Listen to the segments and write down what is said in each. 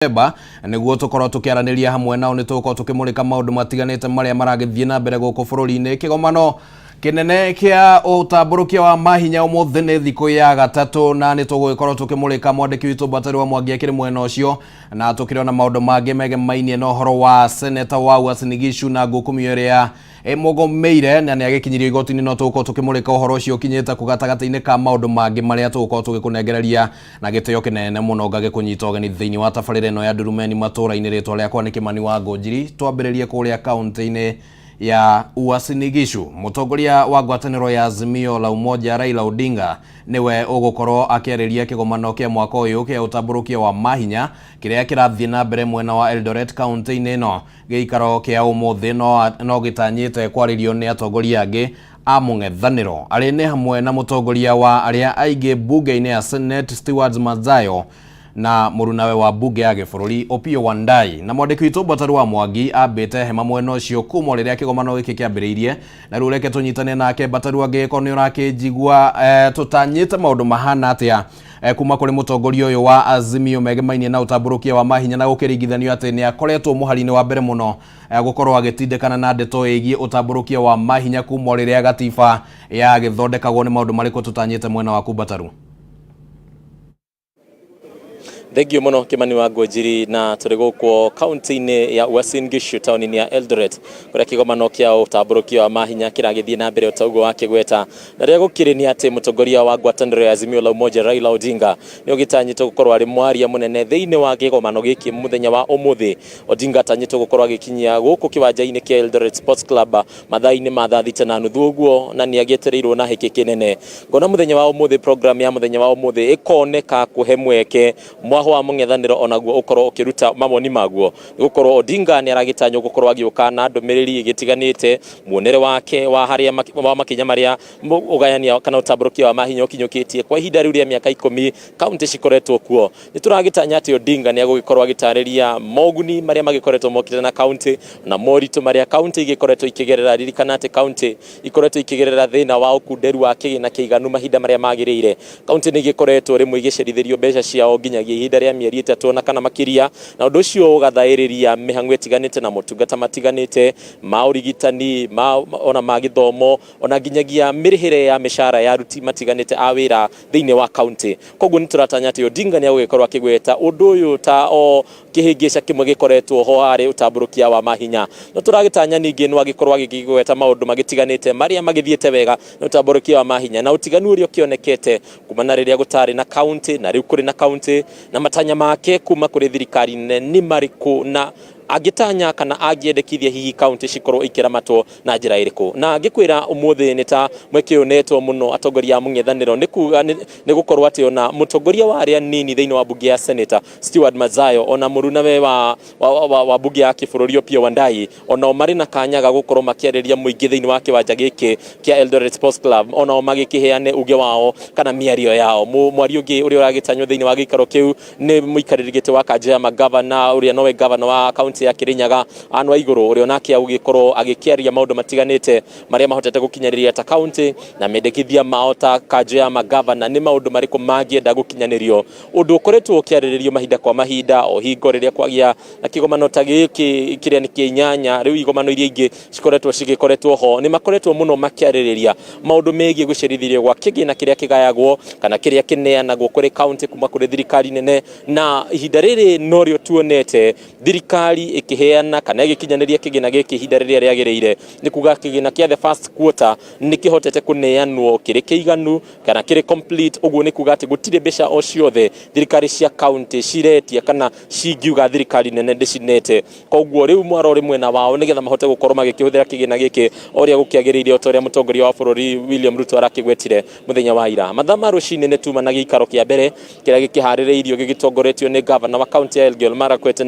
Novemba nĩguo tũkorwo tũkĩaranĩria hamwe nao. Nĩ tũgũkorwo tũkĩmũrĩka maũndũ matiganĩte marĩa maragĩthiĩ na mbere gũkũ bũrũri-inĩ. Kĩgomano kĩnene kĩa ũtambũrũkia wa mahinya ũmũthĩ nĩ thikũ ya gatatũ, na nĩ tũgũgĩkorwo tũkĩmũrĩka mwandĩki witũ Mbatari wa Mwangi akĩrĩ mwena ũcio, na tũkĩrona maũndũ mangĩ megemainie na ũhoro wa seneta wa Uasin Gishu na ngukumio ĩrĩa ĩmũgũmĩire na nĩ agĩkinyirio igoti-inĩ. No tũgũkorwo tũkĩmũrĩka ũhoro ũcio ũkinyĩte kũ gatagatĩ-inĩ ka maũndũ mangĩ marĩa tũgũkorwo tũgĩkũnengereria na gĩtĩo kĩnene mũno. Ngagĩkũnyita ũgeni thĩinĩ wa tabarĩra ĩno ya Ndurumeni matũũra-inĩ. Rĩtwa rĩakwa nĩ Kĩmani wa Ngũnjiri. Twambĩrĩrie kũrĩa kaunti-inĩ ya Uasin Gishu. Mũtongoria wa ngwatanĩro ya Azimio la Umoja Raila Odinga nĩwe ũgũkorwo akĩarĩria kĩgomano kĩa mwaka ũyũ kĩa ũtambũrũkia wa mahinya kĩrĩa kĩrathiĩ na mbere mwena wa Eldoret kaunti-inĩ ĩno. Gĩikaro kĩa ũmũthĩ no gĩtanyĩte kwarĩrio nĩ atongoria angĩ a mũng'ethanĩro, arĩa nĩ hamwe na mũtongoria wa arĩa aingĩ mbunge-inĩ ya Senate Stewart Madzayo na mũrunawe wa mbunge ya gĩbũrũri Opiyo Wandayi. Na mwandĩki witũ Mbataru wa Mwangi ambĩte hema mwena ũcio kuma rĩrĩa kĩgomano gĩkĩ kĩambĩrĩirie, na rĩu reke tũnyitane nake. Mbataru, angĩgĩkorwo nĩ ũrakĩnjigua, tũtanyĩte maũndũ mahana atĩa kuma kũrĩ mũtongoria ũyũ wa Azimio megemainie na ũtambũrũkia wa mahinya, na gũkĩringithanio atĩ nĩ akoretwo mũhari-inĩ wa mbere mũno gũkorwo agĩtindĩkana na ndeto ĩgiĩ ũtambũrũkia wa mahinya kuma rĩrĩa gatiba yagĩthondekagwo? Nĩ maũndũ marĩkũ tũtanyĩte mwena waku, Mbataru? Thengio mũno, Kĩmani wa Ngũnjiri. Na tũrĩ gũkũ kaunti-inĩ ya Uasin Gishu, taũni-inĩ ya Eldoret, kũrĩa kĩgomano kĩa ũtambũrũkia wa mahinya kĩragĩthiĩ na mbere o ta ũguo wakĩgweta. Na rĩrĩa gũkĩrĩ nĩ atĩ mũtongoria wa ngwatanĩro ya Azimio la Umoja Raila Odinga nĩ ũgĩtanyĩtwo gũkorwo arĩ mwaria mũnene thĩinĩ wa kĩgomano gĩkĩ mũthenya wa ũmũthĩ. Odinga atanyĩtwo gũkorwo agĩkinyia gũkũ kĩwanja-inĩ kĩa Eldoret Sports Club mathaa-inĩ ma 6:30 ũguo, na nĩ agĩetereirwo na hĩkĩ kĩnene. Ngona mũthenya wa ũmũthĩ, program ya mũthenya wa ũmũthĩ ĩkoneka kũhe mweke mwaho wa mũng'ethanĩro onaguo ũkorwo ũkĩruta mawoni maguo, nĩ gũkorwo Odinga nĩ aragĩtanywo gũkorwo agĩũka na ndũmĩrĩri ĩgĩtiganĩte, muonere wake wa harĩa wa makinya marĩa ũgayania kana ũtambũrũkia wa mahinya ũkinyũkĩtie kwa ihinda rĩu rĩa mĩaka 10 kaunti cikoretwo kuo. Nĩ tũragĩtanya atĩ Odinga nĩ agũgĩkorwo agĩtarĩria moguni marĩa magĩkoretwo mokĩte na kaunti na moritũ marĩa kaunti igĩkoretwo ikĩgerera. Ririkana atĩ kaunti ikoretwo ikĩgerera thĩna wa ũkunderu wa kĩgĩna kĩiganu mahinda marĩa magĩrĩire. Kaunti nĩ igĩkoretwo rĩmwe igĩcerithĩrio mbeca ciao nginyagia ihinda rĩa mĩeri 3 na kana makĩria, na ũndũ ũcio ũgathaĩrĩria mĩhang'o ĩtiganĩte na motungata matiganĩte ma ũrigitani, ma ona ma gĩthomo, ona nginyagia mĩrĩhĩre ya mĩcara ya aruti matiganĩte a wĩra thĩinĩ wa kaunti. Koguo nĩ tũratanya atĩ Odinga nĩ agũgĩkorwo akĩgweta ũndũ ũyũ ta o kĩhĩngĩca kĩmwe gĩkoretwo ho harĩ ũtambũrũkia wa mahinya. No tũragĩtanya ningĩ no agĩkorwo agĩkĩgweta maũndũ magĩtiganĩte marĩa magĩthiĩte wega na ũtambũrũkia wa mahinya, na ũtiganu ũrĩa ũkĩonekete kuma na rĩrĩa gũtarĩ na kaunti na rĩu kũrĩ na kaunti, na matanya make kuma kũrĩ thirikari nene nĩ marĩkũ, na angĩtanya kana angĩendekithia hihi kaunti cikorwo ikĩramatwo na njĩra ĩrĩkũ. Na ngĩkwĩra ũmũthĩ nĩ ta mweke ũyũ netwo mũno atongoria a mũng'ethanĩro, nĩ kuga nĩ gũkorwo atĩ ona mũtongoria wa arĩa nini thĩinĩ wa mbunge ya Senator Stewart Madzayo, ona mũrunawe wa mbunge ya kĩbũrũri Opiyo Wandayi, onao marĩ na kanya ga gũkorwo makĩarĩria mũingĩ thĩinĩ wa kĩwanja gĩkĩ kĩa Eldoret Sports Club, onao magĩkĩheane uge wao kana mĩario yao. Mwario ũngĩ ũrĩa ũragĩtanywo thĩinĩ wa gĩikaro kĩu nĩ mũikarĩri gĩtĩ wa kanjũ ya magavana, ũrĩa nowe gavana wa kaunti ya Kirinyaga Anne Waigũrũ, ũrĩa onake agũgĩkorwo agĩkĩaria maũndũ matiganĩte marĩa mahotete gũkinyanĩria ta kaunti, na mendekithia mao ta kanjũ ya magavana nĩ maũndũ marĩkũ mangĩenda gũkinyanĩrio. Ũndũ ũkoretwo ũkĩarĩrĩrio mahinda kwa mahinda o hingo rĩrĩa kwagĩa na kĩgomano ta gĩkĩ kĩrĩa nĩ kĩa inyanya rĩu. Igomano iria ingĩ cikoretwo cigĩkoretwo ho nĩ makoretwo mũno makĩarĩrĩria maũndũ megiĩ gũcerithĩrio gwa kĩgĩna kĩrĩa kĩgayagwo kana kĩrĩa kĩneanagwo kũrĩ kaunti kuma kũrĩ thirikari nene. Na ihinda rĩrĩ norĩo tuonete thirikari ĩkĩheana kana ĩgĩkinyanĩria kĩgĩna gĩkĩ ihinda rĩrĩa rĩagĩrĩire, nĩ kuga kĩgĩna kĩa the first quarter nĩ kĩhotete kũneanwo kĩrĩ kĩiganu kana kĩrĩ complete. Ũguo nĩ kuga atĩ gũtirĩ mbeca o ciothe thirikari cia kaunti ciretia kana cingiuga thirikari nene ndĩcinete. Koguo rĩu mwaro ũrĩ mwena wao nĩgetha mahote gũkorwo magĩkĩhũthĩra kĩgĩna gĩkĩ o ũrĩa gũkĩagĩrĩire, o ta ũrĩa mũtongoria wa bũrũri William Ruto arakĩgwetire mũthenya wa ira. Mathaa ma rũcinĩ nĩ tuma na gĩikaro kĩa mbere kĩrĩa gĩkĩharĩrĩirio gĩgĩtongoretio nĩ gavana wa kaunti ya Elgeyo Marakwet,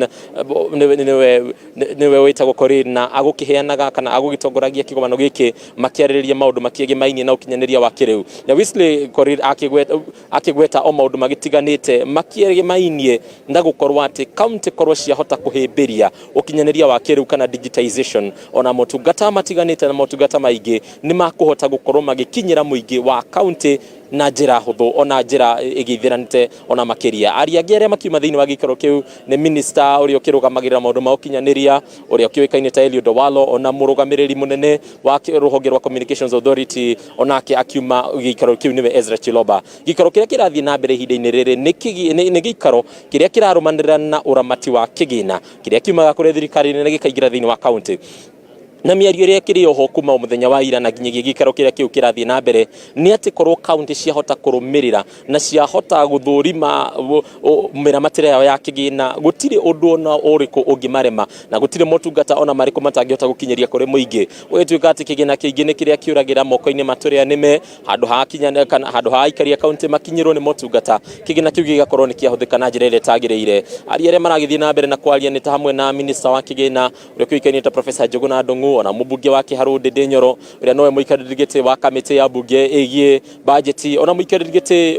nĩwe wĩtagwo Korir, na agũkĩheanaga kana agũgĩtongoragia kĩgomano gĩkĩ makĩarĩrĩria maũndũ makĩegemainie na ũkinyanĩria wa kĩrĩu. Na Wesley Korir akĩgweta o maũndũ magĩtiganĩte makĩegemainie na gũkorwo atĩ kaunti korwo ciahota kũhĩmbĩria ũkinyanĩria wa kĩrĩu kana digitization, ona motungata matiganĩte na motungata maingĩ nĩ makũhota gũkorwo magĩkinyĩra mũingĩ wa kaunti. Na njĩra hũthũ ona njĩra ĩgĩithĩranĩte ona makĩria. Aria angĩ arĩa makiuma thĩinĩ wa gĩikaro kĩu nĩ minister ũrĩa ũkĩrũgamagĩrĩra maũndũ ma ũkinyanĩria ũrĩa ũkĩũĩkaine ta Eliud Owalo, ona mũrũgamĩrĩri mũnene wa rũhonge rwa Communications Authority onake akiuma gĩikaro kĩu nĩwe Ezra Chiloba. Gĩikaro kĩrĩa kĩrathiĩ na mbere ihinda-inĩ rĩrĩ nĩ gĩikaro kĩrĩa kĩrarũmanĩrĩra na ũramati wa kĩgĩna kĩrĩa kiumaga kũrĩ thirikari nene gĩkaingĩra thĩinĩ wa kaunti, na mĩario ĩrĩa ĩkĩrĩ oho kuma mũthenya wa ira na nginyagia gĩikaro kĩrĩa kĩu kĩrathiĩ na mbere nĩ atĩ korwo kaunti ciahota kũrũmĩrĩra na ciahota gũthũrima mĩramatĩre yao ya kĩgĩna, gũtirĩ ũndũ ona ũrĩkũ ũngĩmarema na gũtirĩ motungata ona marĩkũ matangĩhota gũkinyĩria kũrĩ mũingĩ. Gũgĩtuĩka atĩ kĩgĩna kĩingĩ nĩ kĩrĩa kĩũragĩra moko-inĩ ma tũrĩa nĩme handũ ha kinya kana handũ ha aikari a kaunti makinyĩrwo nĩ motungata, kĩgĩna kĩu gĩgakorwo nĩ kĩahũthĩka na njĩra ĩrĩa ĩtagĩrĩire. Aria arĩa maragĩthiĩ na mbere na kwaria nĩ ta hamwe na minista wa kĩgĩna ũrĩa ũkĩũĩkaine ta Professor Njuguna Ndung'u, ona mũmbunge wa Kĩharũ Ndĩndĩ Nyoro ũrĩa nowe mũikarĩri gĩtĩ wa kamĩtĩ ya mbunge ĩgiĩ bajeti, ona mũikarĩri gĩtĩ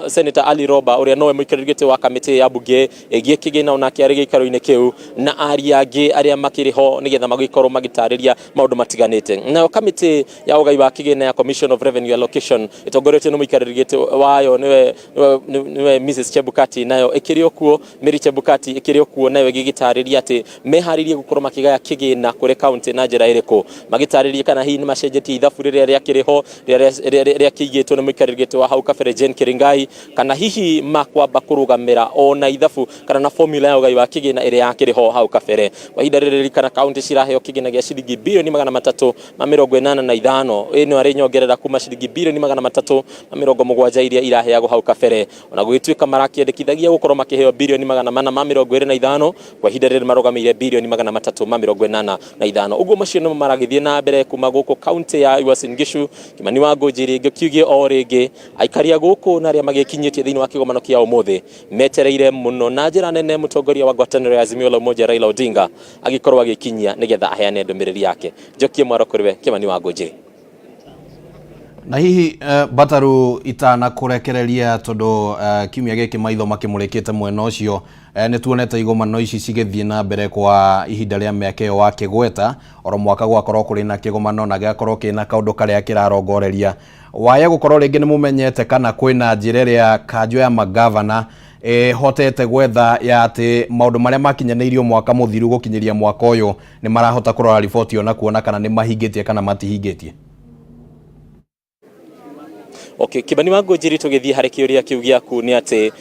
Senator Ali Roba ũrĩa nowe mũikarĩri gĩtĩ wa kamĩtĩ ya mbunge ĩgiĩ kĩgĩna onake arĩ gĩikaro-inĩ kĩu, na aria angĩ arĩa makĩrĩ ho nĩgetha magĩkorwo magĩtarĩria maũndũ matiganĩte. Nayo kamĩtĩ ya ũgai wa kĩgĩna ya Commission of Revenue Allocation ĩtongoretio nĩ mũikarĩri gĩtĩ wayo nĩwe Mrs Chebukati, nayo ĩkĩrĩ o kuo, Mary Chebukati ĩkĩrĩ o kuo, nayo ĩgĩgĩtarĩria atĩ meharĩirie gũkorwo makĩgaya kĩgĩna kũrĩ kaunti na njĩra ĩrĩkũ, magĩtarĩria kana hihi nĩ macenjetie ithabu rĩrĩa rĩakĩrĩ ho rĩrĩa rĩakĩigĩtwo nĩ mũikarĩri gĩtĩ wa hau kabere Jane Kiringai, kana hihi makwamba kũrũgamĩra ona ithabu kana na formula ya ũgai wa kĩgĩna ĩrĩa yakĩrĩ ho hau kabere. Kwa ihinda rĩrĩ ririkana kaunti ciraheo kĩgĩna gĩa ciringi 385 bilioni, ĩno arĩ nyongerera kuma ciringi 370 bilioni iria iraheagwo hau kabere. Ona gũgĩtuĩka marakĩendekithagia gũkorwo makĩheo 425 bilioni, kwa ihinda rĩrĩ marũgamĩire 385 bilioni. Ũguo macio nĩmo maragĩthiĩ na mbere kuma gũkũ kaunti ya Uasin Gishu. Kimani wa Ngũnjiri, ngĩkiugie o rĩngĩ aikari a gũkũ na arĩa magĩkinyĩtie thĩinĩ wa kĩgomano kĩa ũmũthĩ metereire mũno na njĩra nene mũtongoria wa ngwatanĩro ya Azimio la Umoja Raila Odinga agĩkorwo agĩkinyia nĩgetha aheane ndũmĩrĩri yake. Njokie mwaro kũrĩ we, Kimani wa Ngũnjiri. Na hihi Bataru, itanakũrekereria tondũ kiumia gĩkĩ maitho makĩmũrĩkĩte mwena ũcio, nĩ tuonete igomano ici cigĩthiĩ na mbere kwa ihinda rĩa mĩaka ĩyo wakĩgweta, oro mwaka gwakorwo kũrĩ na kĩgomano na gĩgakorwo kĩna kaũndũ karĩa kĩrarongoreria. Waya gũkorwo rĩngĩ nĩ mũmenyete kana kwĩna njĩra ĩrĩa kanjũ ya magavana ĩhotete gwetha ya atĩ maũndũ marĩa makinyanĩirio mwaka mũthiru gũkinyĩria mwaka ũyũ nĩ marahota kũrora riboti ĩyo na kuona kana nĩ mahingĩtie kana matihingĩtie? Okay, Kĩmani wa Ngũnjiri, tũgĩthiĩ harĩ kĩũria kĩu gĩaku nĩ atĩ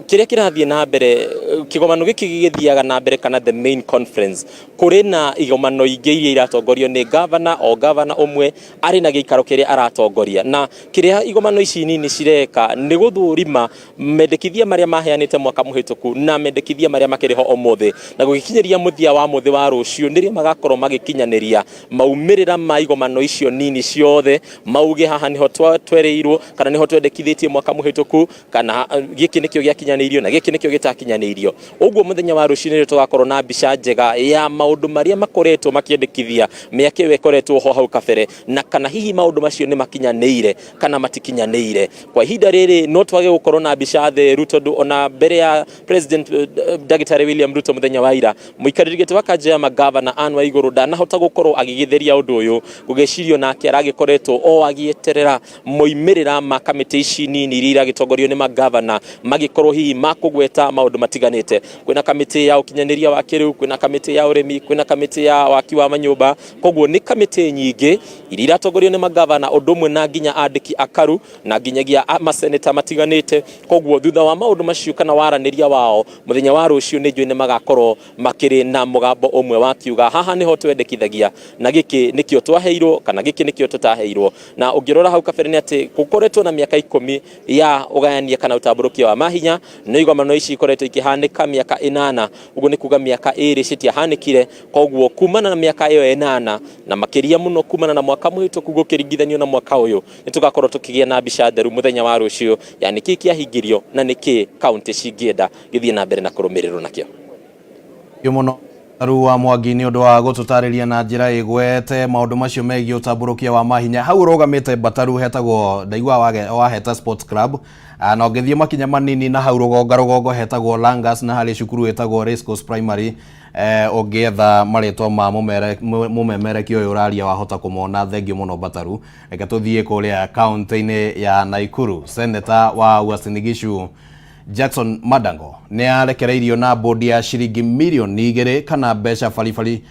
kĩrĩa kĩrathiĩ na mbere, kĩgomano gĩkĩ gĩgĩthiaga na mbere kana the main conference, kũrĩ na igomano ingĩ iria iratongorio nĩ gavana, o gavana ũmwe arĩ na gĩikaro kĩrĩa aratongoria, na kĩrĩa igomano ici nini cireka nĩ gũthũrima mendekithia marĩa maheanĩte mwaka mũhĩtũku na mendekithia marĩa makĩrĩ ho ũmũthĩ, na gũgĩkinyĩria mũthia wa mũthĩ wa rũciũ nĩrĩo magakorwo magĩkinyanĩria maumĩrĩra ma igomano icio nini ciothe, mauge haha nĩho twereirwo kana nĩho twendekithĩtie mwaka mũhĩtũku, kana gĩkĩ nĩkĩo gĩakinyanĩirio na gĩkĩ nĩkĩo gĩtakinyanĩirio. Ũguo mũthenya wa rũciũ nĩrĩo tũgakorwo na mbica njega ya maũndũ marĩa makoretwo makĩendekithia mĩaka ĩyo ĩkoretwo ho hau kabere, na kana hihi maũndũ macio nĩ makinyanĩire kana matikinyanĩire. Kwa ihinda rĩrĩ no twage gũkorwo na mbica theru, tondũ ona mbere ya President Ndagĩtarĩ William Ruto mũthenya wa ira, mũikarĩri gĩtĩ wa kanjũ ya magavana Anne Waigũrũ ndanahota gũkorwo agĩgĩtheria ũndũ ũyũ, gũgĩcirio nake aragĩkoretwo o agĩeterera moimĩrĩra ma kamĩtĩ ici nini iria iragĩtongorio nĩ magavana magĩkorwo hihi makũgweta maũndũ matiganĩte. Kwĩna kamĩtĩ ya ũkinyanĩria wa kĩrĩu, kwĩna kamĩtĩ ya ũrĩmi, kwĩna kamĩtĩ ya waki wa manyũmba, koguo nĩ kamĩtĩ nyingĩ iria iratongorio nĩ magavana, ũndũ ũmwe na nginya andĩki akaru na nginyagia maseneta matiganĩte. Koguo thutha wa maũndũ macio kana waranĩria wao mũthenya wa rũciũ, nĩ njũĩ nĩ magakorwo makĩrĩ na mũgambo ũmwe wa kiuga haha nĩho twendekithagia na gĩkĩ nĩkĩo twaheirwo kana gĩkĩ nĩkĩo tũtaheirwo. Na ũngĩrora hau kabere nĩ atĩ gũkoretwo na mĩaka 10 ya ũgayania kana ũtambũrũkia wa mahinya, no igomano ici ikoretwo ikĩhanĩka mĩaka 8, ũguo nĩ kuga mĩaka 2 citiahanĩkire. Koguo kumana na mĩaka ĩyo 8 na makĩria mũno kumana na mwaka mũhĩtũku gũkĩringithanio na mwaka ũyũ, nĩ tũgakorwo tũkĩgĩa na mbica theru mũthenya wa rũciũ ya nĩkĩ kĩahingirio na nĩkĩ kaunti cingĩenda gĩthiĩ na mbere na kũrũmĩrĩrwo nakĩo. Thengiũ mũno Ru wa Mwangi nĩ ũndũ wa gũtũtarĩria na njĩra ĩgwete maũndũ macio megiĩ ũtambũrũkia wa mahinya. Hau ũrũgamĩte Bataru hetagwo, ndaigua waheta Sports Club. Na ũngĩthiĩ makinya manini na hau rũgonga rũgongo hetagwo Langas na harĩ cukuru ĩtagwo Racecourse Primary. Ũngĩetha marĩtwa ma mũmemerekia ũyũ ũraria wahota kũmona. Thengiũ mũno Mbataru. Reke tũthiĩ kũrĩa kaunti-inĩ ya Nakuru. Seneta wa Uasin Gishu Jackson Madango nĩ arekereirio na bodi ya ciringi mirioni 2 kana mbeca baribari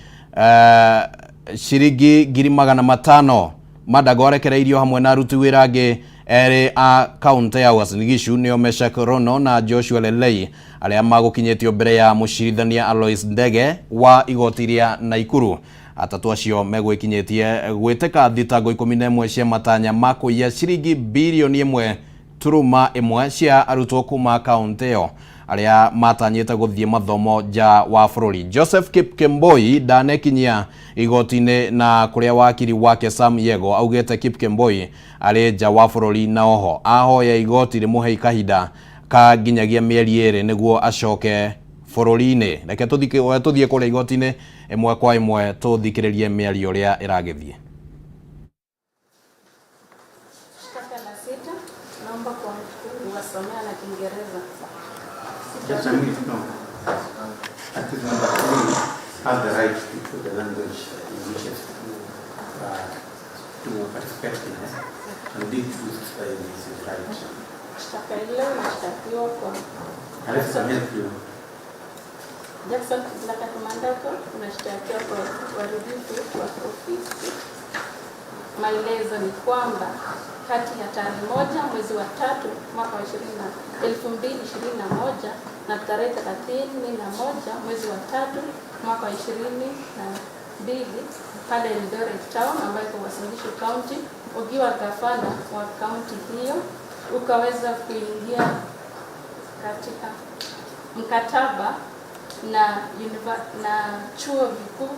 ciringi 500,000. Madango arekereirio hamwe na aruti wĩra angĩ erĩ a kaunti ya Uasin Gishu nĩo Meshak Rono na Joshua Lelei arĩa magũkinyĩtio mbere ya mũcirithania Alois Ndege wa igoti rĩa Nakuru. Atatu acio megwĩkinyĩtie gwĩtĩka thitango 11 cia matanya ma kũiya ciringi birioni 1.1 cia arutwo kuma kaunti ĩyo arĩa matanyĩte gũthiĩ mathomo nja wa bũrũri. Joseph Kipkemboi ndanekinyia igoti-inĩ na kũrĩa wakiri wake Sam Yego augĩte Kipkemboi arĩ nja wa bũrũri na oho ahoya igoti rĩmũhe kahinda ka nginyagia mĩeri 2 nĩguo acoke bũrũri-inĩ. Reke tũthiĩ kũrĩa igoti-inĩ ĩmwe kwa ĩmwe tũthikĩrĩrie mĩario ũrĩa ĩragĩthiĩ. Shtaka la sita, naomba kuwasomea na Kiingereza. Just a minute, no. Accused number 3 has the right to put the language he wishes to participate in, and did exercise his right. Shtaka hilo unashtakiwa kwa Unless I can help you. Jackson Kiplagat Mandago, unashtakiwa kwa uharibifu wa ofisi. Maelezo ni kwamba kati ya tarehe 1 mwezi wa 3 mwaka wa 2021 na tarehe 31 mwezi wa 3 mwaka wa 22 pale Eldoret Town ambayo iko Uasin Gishu County, ukiwa gavana wa kaunti hiyo ukaweza kuingia katika mkataba na chuo vikuu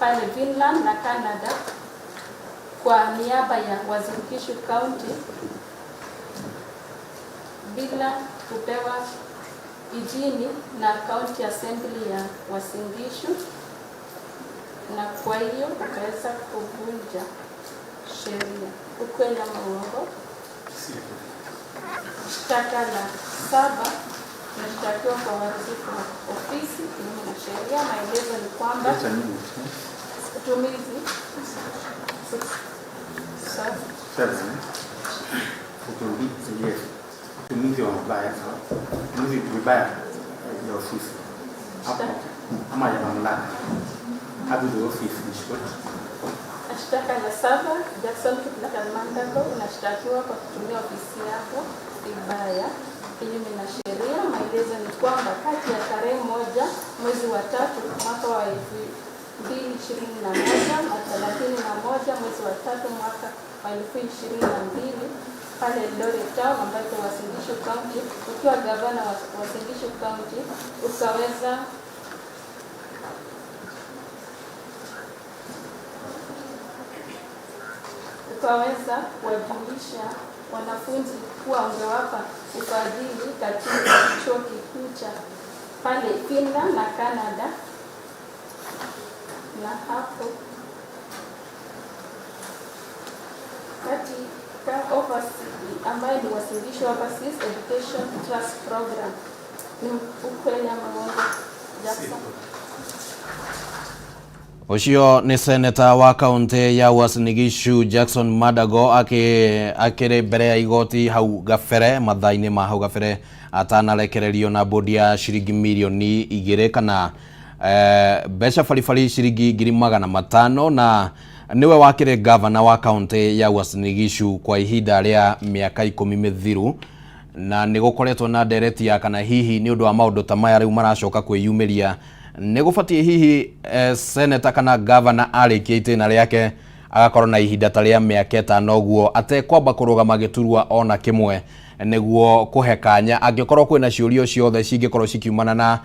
pale Finland na Canada kwa niaba ya Uasin Gishu County bila kupewa idhini na County Assembly ya Uasin Gishu, na kwa hiyo ukaweza kuvunja sheria. Ukweli ama uongo? Shtaka la 7, unashtakiwa kwa uharibifu wa ofisi kinyume na sheria. Maelezo ni kwamba Just a minute. utumizi 6 7. Utumizi, yes. Utumizi wa mabaya, utumizi vibaya ya ofisi hapo ama ya mamlaka. Abuse of office in short. Shtaka la 7, Jackson Kiplagat Mandago, unashtakiwa kwa kutumia ofisi yako vibaya kinyume na sheria. Maelezo ni kwamba kati ya tarehe 1 mwezi wa 3 mwaka wa 2021 na 31 mwezi wa 3 mwaka wa 2022 pale Eldoret Town ambayo iko Uasin Gishu County, ukiwa gavana wa Uasin Gishu County ukaweza kuwajulisha wanafunzi kuwa ungewapa ufadhili katika chuo kikuu cha pale Finland na Canada, na hapo katika overseas ambayo ni Uasin Gishu Overseas Education Trust Program. Ni ukweli ama uongo, Jackson? Ũcio nĩ seneta wa kaunti ya Uasin Gishu Jackson Mandago akĩrĩ mbere ya igoti hau gabere mathaa-inĩ ma hau gabere atanarekererio na bodi ya ciringi mirioni 2 kana mbeca baribari ciringi 500,000, na niwe wakĩrĩ gavana wa kaunti ya Uasin Gishu kwa ihinda rĩa mĩaka 10 mĩthiru, na nĩ gũkoretwo na ndereti ya kana hihi nĩ ũndũ wa maũndũ ta maya rĩu maracoka kwĩyumĩria nĩ gũbatiĩ hihi seneta kana gavana arĩkia itĩna rĩake agakorwo na ihinda ta rĩa mĩaka 5 ũguo atekwamba kũrũgama gĩturwa ona kĩmwe nĩguo kũhe kanya angĩkorwo kwĩna ciũria ciothe cingĩkorwo cikiumana na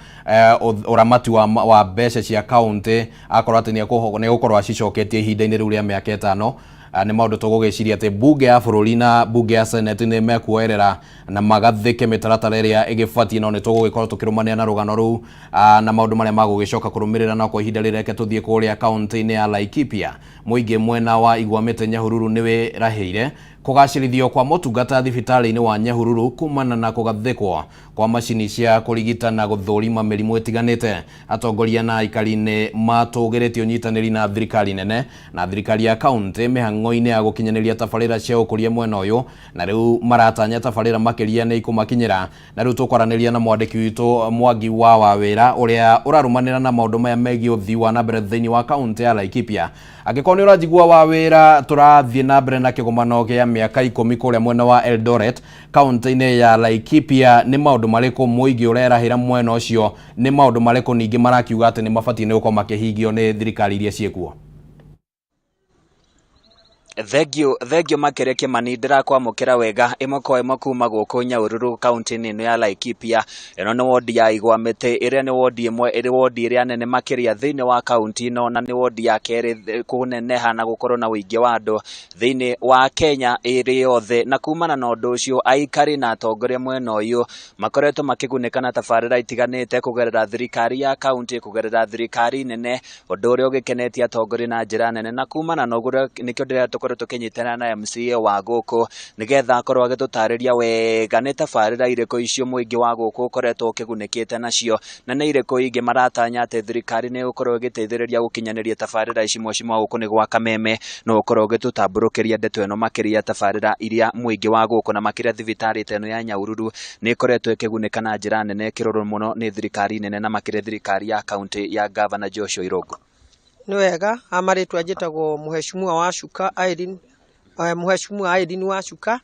ũramati wa mbeca cia kaunti, akorwo atĩ nĩ egũkorwo acicoketie ihinda-inĩ rĩu rĩa mĩaka 5. Nĩ maũndũ tũgũgĩciria atĩ bunge ya bũrũri na bunge ya senate nĩ mekuoerera na magathĩke mĩtaratara ĩrĩa ĩgĩbatiĩ, no nĩ tũgũgĩkorwo tũkĩrũmanĩra na rũgano rũu na maũndũ marĩa magũgĩcoka kũrũmĩrĩra. Na kwa ihinda rĩrĩ reke tũthiĩ kũrĩa kaunti-inĩ ya Laikipia. Mũingĩ mwena wa Igwamĩte Nyahururu nĩ wĩrahĩire Kũgacĩrithio kwa motungata thibitarĩ-inĩ wa Nyahururu kumana na kũgathĩkwo kwa macini cia kũrigita na gũthũrima mĩrimũ ĩtiganĩte. Atongoria na aikari nĩ matũgĩrĩtie ũnyitanĩri na thirikari nene na thirikari ya kaunti mĩhang'o-inĩ ya gũkinyanĩria tabarĩra cia ũkũria mwena ũyũ, na rĩu maratanya tabarĩra makĩria nĩ ikũmakinyĩra. Na rĩu tũkwaranĩria na mwandĩki witũ Mwangi wa Wawĩra ũrĩa ũrarũmanĩra na maũndũ maya megiĩ ũthii wa na mbere thĩinĩ wa kaunti ya Laikipia. Angĩkorwo nĩ ũranjigua Wawĩra, tũrathiĩ na mbere na kĩgomano kĩa mĩaka 10 kũrĩa mwena wa Eldoret kaunti-inĩ ya Laikipia. Nĩ maũndũ marĩkũ mũingĩ ũrerahĩra mwena ũcio? Nĩ maũndũ marĩkũ ningĩ marakiuga atĩ nĩ mabatiĩ nĩ gũkorwo makĩhingio nĩ thirikari iria ciĩkuo? Thengio, thengio makĩria Kĩmani, ndĩrakwamũkĩra wega ĩmwe kwa ĩmwe kuma gũkũ Nyahururu kaunti-inĩ ĩno ya Laikipia. Ĩno nĩ wodi ya Igwa Mĩtĩ ĩrĩa nĩ wodi ĩmwe ĩrĩ wodi ĩrĩa nene makĩria thĩinĩ wa kaunti ĩno, na nĩ wodi ya kerĩ kũneneha na gũkorwo na ũingĩ wa andũ thĩinĩ wa Kenya ĩrĩ yothe. Na kumana na ũndũ ũcio, aikari na atongoria mwena ũyũ makoretwo makĩgunĩka na tabarĩra itiganĩte kũgerera thirikari ya kaunti, kũgerera thirikari nene, ũndũ ũrĩa ũgĩkenetie atongoria na njĩra nene. Na kumana na ũguo nĩkĩo ndĩrenda tũkorwo tũkĩnyitana na MCA wa gũkũ nĩgetha akorwo agĩtũtarĩria wega nĩ tabarĩra irĩkũ icio mũingĩ wa gũkũ ũkoretwo ũkĩgunĩkĩte nacio, na nĩ irĩkũ ingĩ maratanya atĩ thirikari nĩ ĩgũkorwo ĩgĩteithĩrĩria gũkinyanĩria tabarĩra ici. Mheshimiwa gũkũ nĩ gwa Kameme, no ũkorwo ũgĩtũtambũrũkĩria ndeto ĩno makĩria tabarĩra iria mũingĩ wa gũkũ na makĩria thibitarĩ ta ĩno ya Nyahururu nĩ ĩkoretwo ĩkĩgunĩka na njĩra nene ĩkĩrorwo mũno nĩ thirikari nene na makĩria thirikari ya kaunti ya Gavana Joshua Irungu. Nĩ wega, ha marĩtwa njĩtagwo Mheshimiwa Wacuka Irene, Mheshimiwa Irene Wacuka,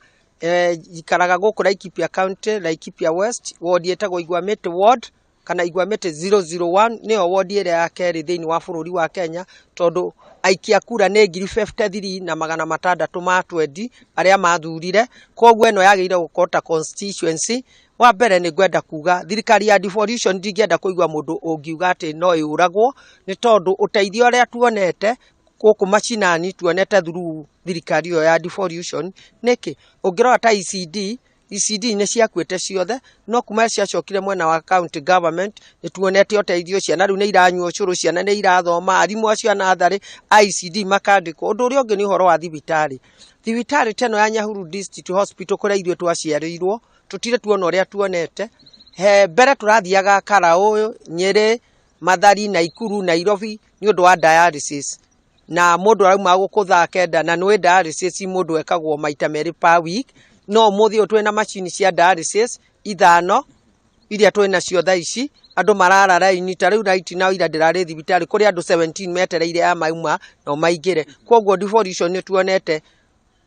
njikaraga gũkũ Laikipia County, Laikipia West, ward ĩtagwo Igwamĩtĩ ward kana Igwamĩtĩ 001, nĩyo ward ĩrĩa ya kerĩ thĩinĩ wa bũrũri wa Kenya, tondũ aikia kura nĩ ngiri 53 na magana matandatũ ma 20 arĩa mathurire, koguo ĩno yagĩrĩire gũkorwo ta constituency. Wa mbere nĩ ngwenda kuga thirikari ya devolution ndingĩenda kũigua mũndũ ũngiuga atĩ no ĩũragwo, nĩ tondũ ũteithio ũrĩa tuonete gũkũ macinani tuonete through thirikari ĩyo ya devolution. Nĩkĩ? Ũngĩrora ta ECD, ECD nĩ ciakuĩte ciothe, no kuma ciacokire mwena wa county government nĩ tuonete ũteithio, ciana rĩu nĩ iranyua ũcũrũ, ciana nĩ irathoma, arimũ acio a natharĩ a ECD makandĩkwo. Ũndũ ũrĩa ũngĩ nĩ ũhoro wa thibitarĩ. Thibitarĩ ta ĩno ya Nyahururu District Hospital kũrĩa ithuĩ twaciarĩirwo, tũtirĩ tuona ũrĩa tuonete. He mbere tũrathiaga Karaũ, Nyĩrĩ, Mathari, Naikuru, Nairobi nĩ ũndũ wa dialysis. Na mũndũ arauma gũkũ thaa 9 na nĩũĩ dialysis mũndũ ekagwo maita merĩ per week, no ũmũthĩ ũyũ twĩna macini cia dialysis 5 iria twĩ nacio thaa ici, andũ marara raini, ta rĩu right now ira ndĩrarĩ thibitarĩ kũrĩ andũ 17 metereire aya mauma no maingĩre. Koguo devolution nĩ tuonete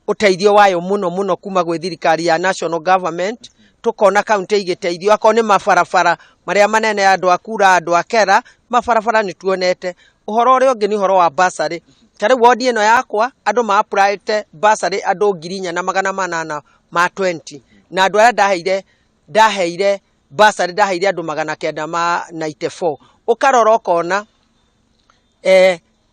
ũteithio wayo mũno mũno kuma gwĩ thirikari ya national government, tũkona kaunti igĩteithio, akorwo nĩ mabarabara marĩa manene andũ a kura, andũ a kera, mabarabara nĩ tuonete. Ũhoro ũrĩa ũngĩ nĩ ũhoro wa bursary, ta rĩu wodi ĩno yakwa andũ ma applyĩte bursary andũ 4820 ma 20, na andũ arĩa ndaheire bursary ndaheire andũ 994. Ũkarora ũkona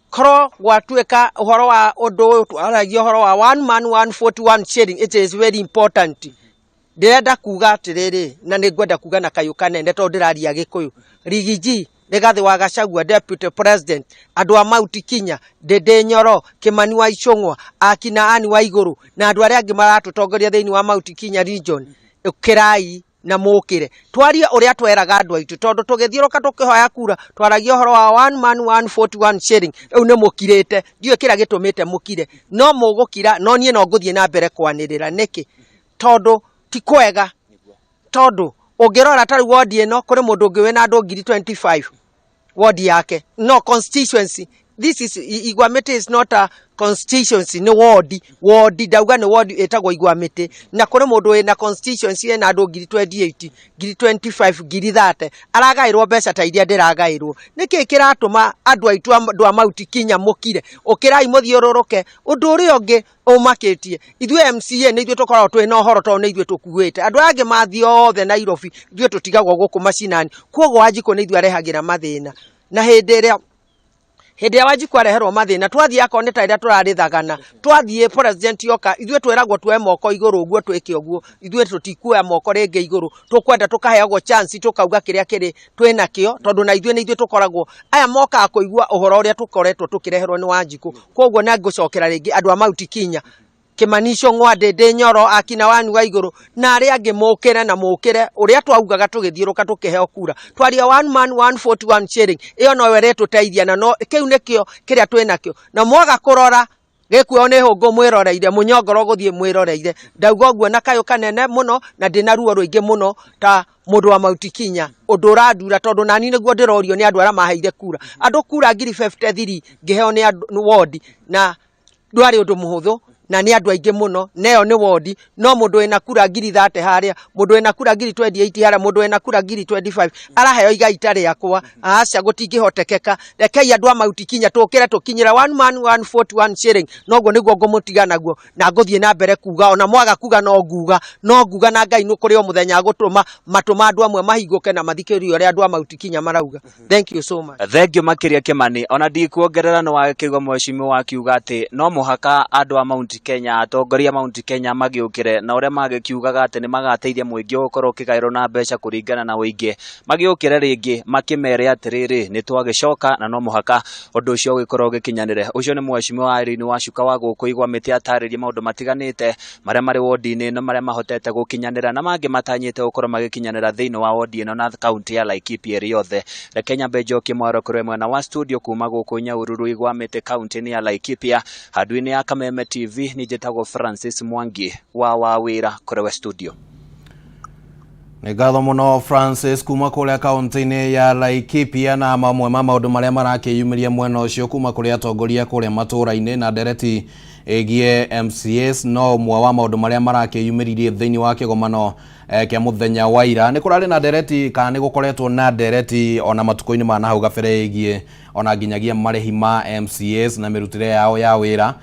korwo gwatuĩka ũhoro wa ũndũ ũyũ twaragia ũhoro wa one man 141 sharing, it is very important. Ndĩrenda kuga atĩrĩrĩ, na nĩ ngwenda kuga na kayũ kanene tondũ ndĩraria Gĩkũyũ. Rigiji Rigathĩ wa Gachagua deputy president, andũ a Mount Kenya, Ndĩndĩ Nyoro, Kĩmani wa Ichung'wa, akina Anne wa Igũrũ na andũ arĩa angĩ maratũtongoria thĩinĩ wa Mount Kenya region, ũkĩrai na mũkĩre twarie ũrĩa tweraga andũ aitũ, tondũ tũgĩthiũrũka tũkĩhoya kura twaragia ũhoro wa one man 141 sharing. Rĩu nĩ mũkirĩte, ndiũĩ kĩrĩa gĩtũmĩte mũkire, no mũgũkira, no niĩ no ngũthiĩ na mbere kwanĩrĩra. Nĩkĩ? Tondũ ti kwega, tondũ ũngĩrora ta rĩu wodi ĩno kũrĩ mũndũ ũngĩ wĩna andũ ngiri 25 wodi yake, no constituency. This is Igwamĩtĩ is not a constituency, nĩ wodi. Wodi ndauga nĩ wodi ĩtagwo Igwamĩtĩ, na kũrĩ mũndũ wĩna constituency ĩna andũ ngiri 28, ngiri 25, ngiri 30, aragaĩrwo mbeca ta iria ndĩragaĩrwo. Nĩkĩ kĩratũma andũ aitũ andũ a Mount Kenya mũkire? Ũkĩrai mũthiũrũrũke. Ũndũ ũrĩa ũngĩ ũmakĩtie, ithuĩ MCA nĩ ithuĩ tũkoragwo twĩna ũhoro tondũ nĩ ithuĩ tũkuĩte. Andũ aya angĩ mathiĩ othe Nairobi, ithuĩ tũtigagwo gũkũ macinani. Koguo Wanjikũ nĩ ithuĩ arehagĩra mathĩna. Na hĩndĩ ĩrĩa Wanjikũ areherwo mathĩna, twathiĩ akorwo nĩ ta ĩrĩa tũrarĩthagana, twathiĩ president oka, ithuĩ twĩragwo tuoe moko igũrũ ũguo twĩke ũguo, ithuĩ tũtikuoya moko rĩngĩ igũrũ, tũkwenda tũkaheagwo chance tũkauga kĩrĩa kĩrĩ twĩnakĩo, tondũ na ithuĩ nĩ ithuĩ tũkoragwo, aya mokaga kũigua ũhoro ũrĩa tũkoretwo tũkĩreherwo nĩ Wanjikũ. Koguo na ngũcokera rĩngĩ andũ a Mount Kenya, Kimani Ichung'wa, Ndindi Nyoro, akina Wanu wa Igũrũ na arĩa angĩ mũkĩre na mũkĩre ũrĩa twaugaga tũgĩthiũrũka tũkĩheo kura. Twaria one man one vote one shilling, ĩyo noyo ĩrĩtũteithia na no kĩu nĩkĩo kĩrĩa twĩnakĩo, na mwaga kũrora gĩkuo nĩ hũngũ mwĩroreire, mũnyongoro gũthiĩ mwĩroreire. Ndauga ũguo na kayũ kanene mũno na ndĩna ruo rũingĩ mũno ta mũndũ wa Mount Kenya, ũndũ ũrandura tondũ nani nĩguo ndĩrorio nĩ andũ arĩa maheire kura. Andũ kura 53,000 ngĩheo nĩ andũ wodi, na ndwarĩ ũndũ mũhũthũ na nĩ andũ aingĩ mũno, na ĩyo nĩ wodi. No mũndũ wĩna kura 30,000 harĩa, mũndũ wĩna kura 28,000 harĩa, mũndũ wĩna kura 25,000 araheo igai ta rĩakwa. Aca, gũtingĩhotekeka. Rekei andũ a Mount Kenya tũkĩre tũkinyĩre one man one vote one shilling, noguo nĩguo ngũmũtiga naguo na ngũthiĩ na mbere kuga, ona mwaga kuga no nguga, no nguga na Ngai nĩ kũrĩ o mũthenya agũtũma matũ ma andũ amwe mahingũke na mathikĩrĩrie ũrĩa andũ a Mount Kenya marauga. Thank you so much. Thengio makĩria Kimani, ona ndikuongerera nĩ wakĩigua mheshimiwa akiuga atĩ no mũhaka andũ a Mount Kenya, atongoria a Mount Kenya magĩũkĩre na ũrĩa magĩkiugaga atĩ nĩ magateithia mũingĩ gũkorwo ũkĩgaĩrwo na mbeca kũringana na ũingĩ, magĩũkĩre rĩngĩ makĩmere atĩrĩrĩ, nĩ twagĩcoka na no mũhaka ũndũ ũcio ũgĩkorwo ũgĩkinyanĩre. Ũcio nĩ mheshimiwa Irene Wacuka wa gũkũ Igwa Mĩtĩ atarĩrie maũndũ matiganĩte marĩa marĩ wodi-inĩ ĩno, marĩa mahotete gũkinyanĩra na mangĩ matanyĩte gũkorwo magĩkinyanĩra thĩinĩ wa wodi ĩno na kaunti ya Laikipia ĩrĩ yothe. Reke nyambe njokie mwaro kũrĩ mwena wa studio kuma gũkũ Nyahururu Igwa Mĩtĩ kaunti-inĩ ya Laikipia, handũ-inĩ ya Kameme TV. Niĩ njĩtagwo Francis Mwangi wa wawĩra kũrĩ we studio. Nĩ ngatho mũno Francis kuma kũrĩa kaunti-inĩ ya Laikipia, na mamwe ma maũndũ marĩa marakĩyumĩria mwena ũcio kuma kũrĩ atongoria kũrĩa matũũra-inĩ na ndereti ĩgiĩ MCAs no ũmwe wa maũndũ marĩa marakĩyumĩririe thĩinĩ wa kĩgomano kĩa mũthenya wa ira. Nĩ kũrarĩ na ndereti kana nĩ gũkoretwo na ndereti ona matukũ-inĩ ma nahau gabere ĩgiĩ ona nginyagia marĩhi ma MCAs na mĩrutĩre yao ya wĩra.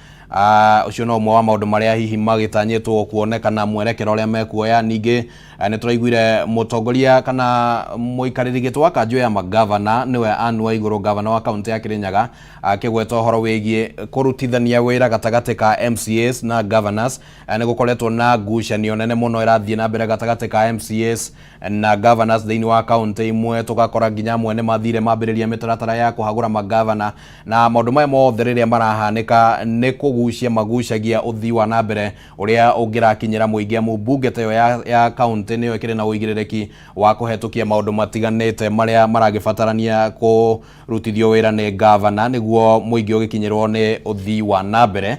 Ũcio no ũmwe wa maũndũ marĩa hihi magĩtanyĩtwo kuonekana mwerekera ũrĩa mekuoya. Ningĩ nĩ tũraiguire mũtongoria kana mũikarĩri gĩtĩ wa kanjũ ya magavana, nĩwe Anne Waigũrũ, gavana wa kaunti ya Kirinyaga, akĩgweta ũhoro wĩgiĩ kũrutithania wĩra gatagatĩ ka MCAs na governors. Nĩ gũkoretwo na ngucanio nene mũno ĩrathiĩ na mbere gatagatĩ ka MCAs na governors thĩinĩ wa kaunti imwe, tũgakora nginya amwe nĩ mathire mambĩrĩria mĩtaratara ya kũhagũra magavana, na maũndũ maya mothe rĩrĩa marahanĩka nĩ kũgucia magucagia ũthii wa na mbere ũrĩa ũngĩrakinyĩra mũingĩ, amu mbunge ta ĩyo ya kaunti nĩyo ĩkĩrĩ na ũigĩrĩrĩki wa kũhetũkia maũndũ matiganĩte marĩa maragĩbatarania kũrutithio wĩra nĩ gavana nĩguo mũingĩ ũgĩkinyĩrwo nĩ ũthii wa na mbere.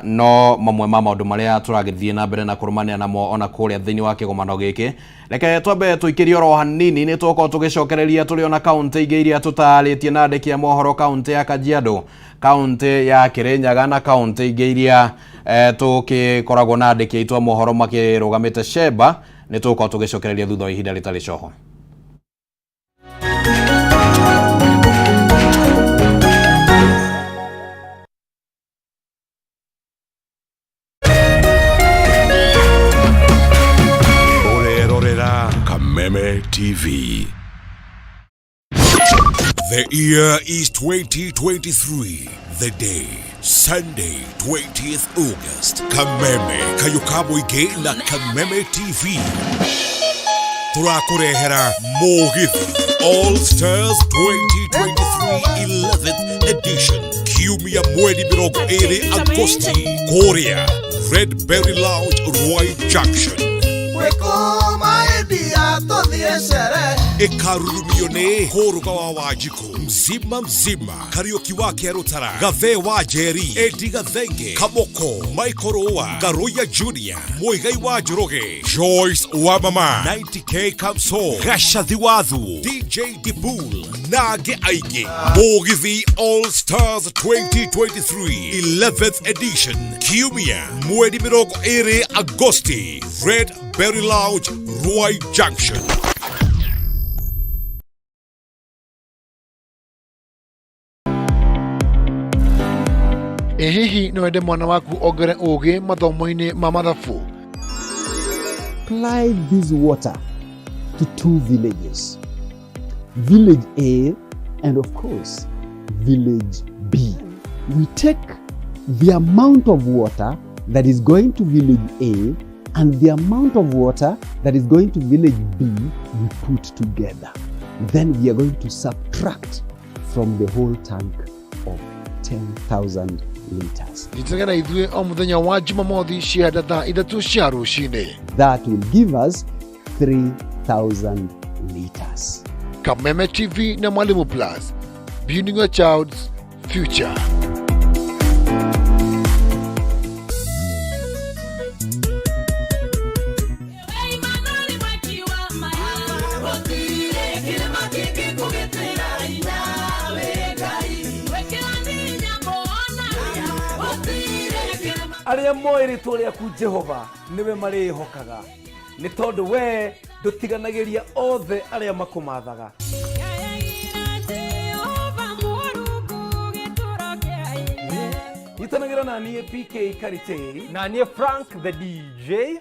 No mamwe ma maũndũ marĩa tũragĩthiĩ na mbere na kũrũmanĩra namo ona kũrĩa thĩinĩ wa kĩgomano gĩkĩ. Reke twambe tũikĩrie oro hanini, nĩ tũgũkorwo tũgĩcokereria tũrĩ ona kaunti ingĩ iria tũtarĩtie na andĩki a mohoro, kaunti ya Kajiado, kaunti ya Kirinyaga na kaunti ingĩ iria tũgĩkoragwo na andĩki aitũ a mohoro makĩrũgamĩte Sheba. Nĩ tũgũkorwo tũgĩcokereria thutha wa ihinda rĩtarĩ coho. Ũrerorera Kameme TV. The year is 2023. The day, Sunday, 20th August. Kameme, Kayuka na Kameme TV. Tũrakũrehera Mũgithi All Stars 2023 11th edition. Kiumia mweri 20 Agosti. Kũrĩa Red Berry Lounge, Roy Junction. Ĩkarurumio nĩ Kũrũga wa Wanjikũ, Mzima Mzima, Kariũki wa Kĩarũtara, Gathe wa Njeri, Edi Gathenge, Kamoko, Michael Rũa, Garoya Junior, Mũigai wa Njoroge, Joyce wa Mama, 90K Kamso, Gacathi Wathu, DJ Dibul na angĩ aingĩ. Mũgithi All Stars 2023 11th edition, Kiumia mweri 20 Agosti, Red Berry Lounge, Ruai Junction. Ĩ hihi no wende mwana waku ongere ũgĩ mathomo-inĩ ma mathabu? Supply this water to two villages, Village A and, of course, Village B. We take the amount of water that is going to Village A and the amount of water that is going to Village B, we put together. Then we are going to subtract from the whole tank of 10,000 liters. Nyitanĩra na ithuĩ o mũthenya wa Jumamothi cia thaa 3 cia rũcinĩ. That will give us 3,000 liters. Kameme TV na Mwalimu Plus, building your child's future. Arĩa moĩ rĩtwa rĩaku Jehova nĩwe marĩĩhokaga, nĩ tondũ we ndũtiganagĩria othe arĩa makũmathaga. Nyitanagĩra na niĩ PK Karitei na niĩ Frank the DJ.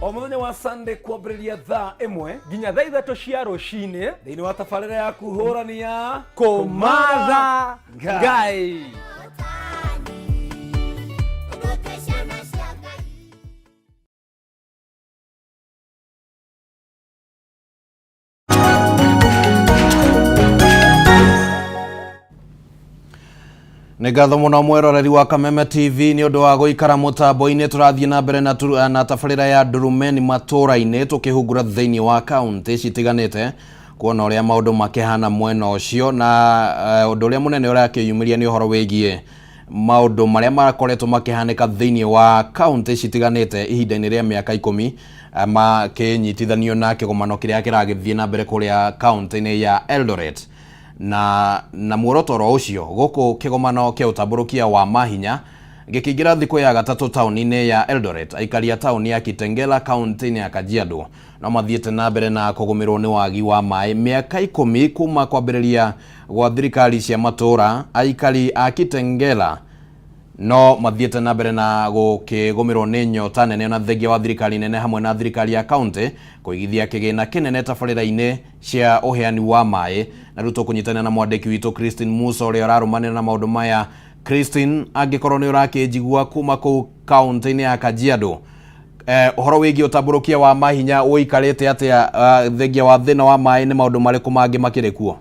O mũthenya wa Sunday kwambĩrĩria thaa 1 nginya thaa 3 cia rũcinĩ thĩinĩ wa tabarĩra yaku hũrani ya Kũmatha Ngai. Nĩ ngatho mũno mwĩroreri wa Kameme TV nĩ ũndũ wa gũikara mũtambo-inĩ. Tũrathiĩ na mbere na tabarĩra ya Ndurumeni matũra-inĩ tũkĩhungura thĩinĩ wa kaunti citiganĩte kuona ũrĩa maũndũ makĩhana mwena ũcio, na ũndũ ũrĩa mũnene ũrakĩyumĩria nĩ ũhoro wĩgiĩ maũndũ marĩa makoretwo makĩhanĩka thĩinĩ wa kaunti citiganĩte ihinda-inĩ rĩa mĩaka 10 makĩnyitithanio na kĩgomano kĩrĩa kĩragĩthiĩ na mbere kũrĩa kaunti-inĩ ya Eldoret. Na muoroto oro ũcio gũkũ kĩgomano kĩa ũtambũrũkia wa mahinya gĩkĩingĩra thikũ ya gatatũ taũni-inĩ ya Eldoret. Aikari a taũni ya Kitengela kaunti-inĩ ya Kajiado no mathiĩte na mbere na kũgũmĩrwo nĩ wagi wa maĩ mĩaka 10 kuma kwambĩrĩria gwa thirikari cia matũra. Aikari a Kitengela no mathiĩte na mbere na gũkĩgũmĩrwo nĩ nyota nene ona thengia wa thirikari nene hamwe na thirikari ya kaunti kũigithia kĩgĩna kĩnene tabarĩra-inĩ cia ũheani wa maĩ. Na rĩu tũkũnyitanĩra na mwandĩki witũ Christine Musa ũrĩa ũrarũmanĩra na maũndũ maya. Christine, angĩkorwo nĩ ũrakĩnjigua kuma kũu kaunti-inĩ ya Kajiado, ũhoro wĩgiĩ ũtambũrũkia wa mahinya ũikarĩte atĩa thengia wa thĩna wa maĩ? Nĩ maũndũ marĩkũ mangĩ makĩrĩ kuo?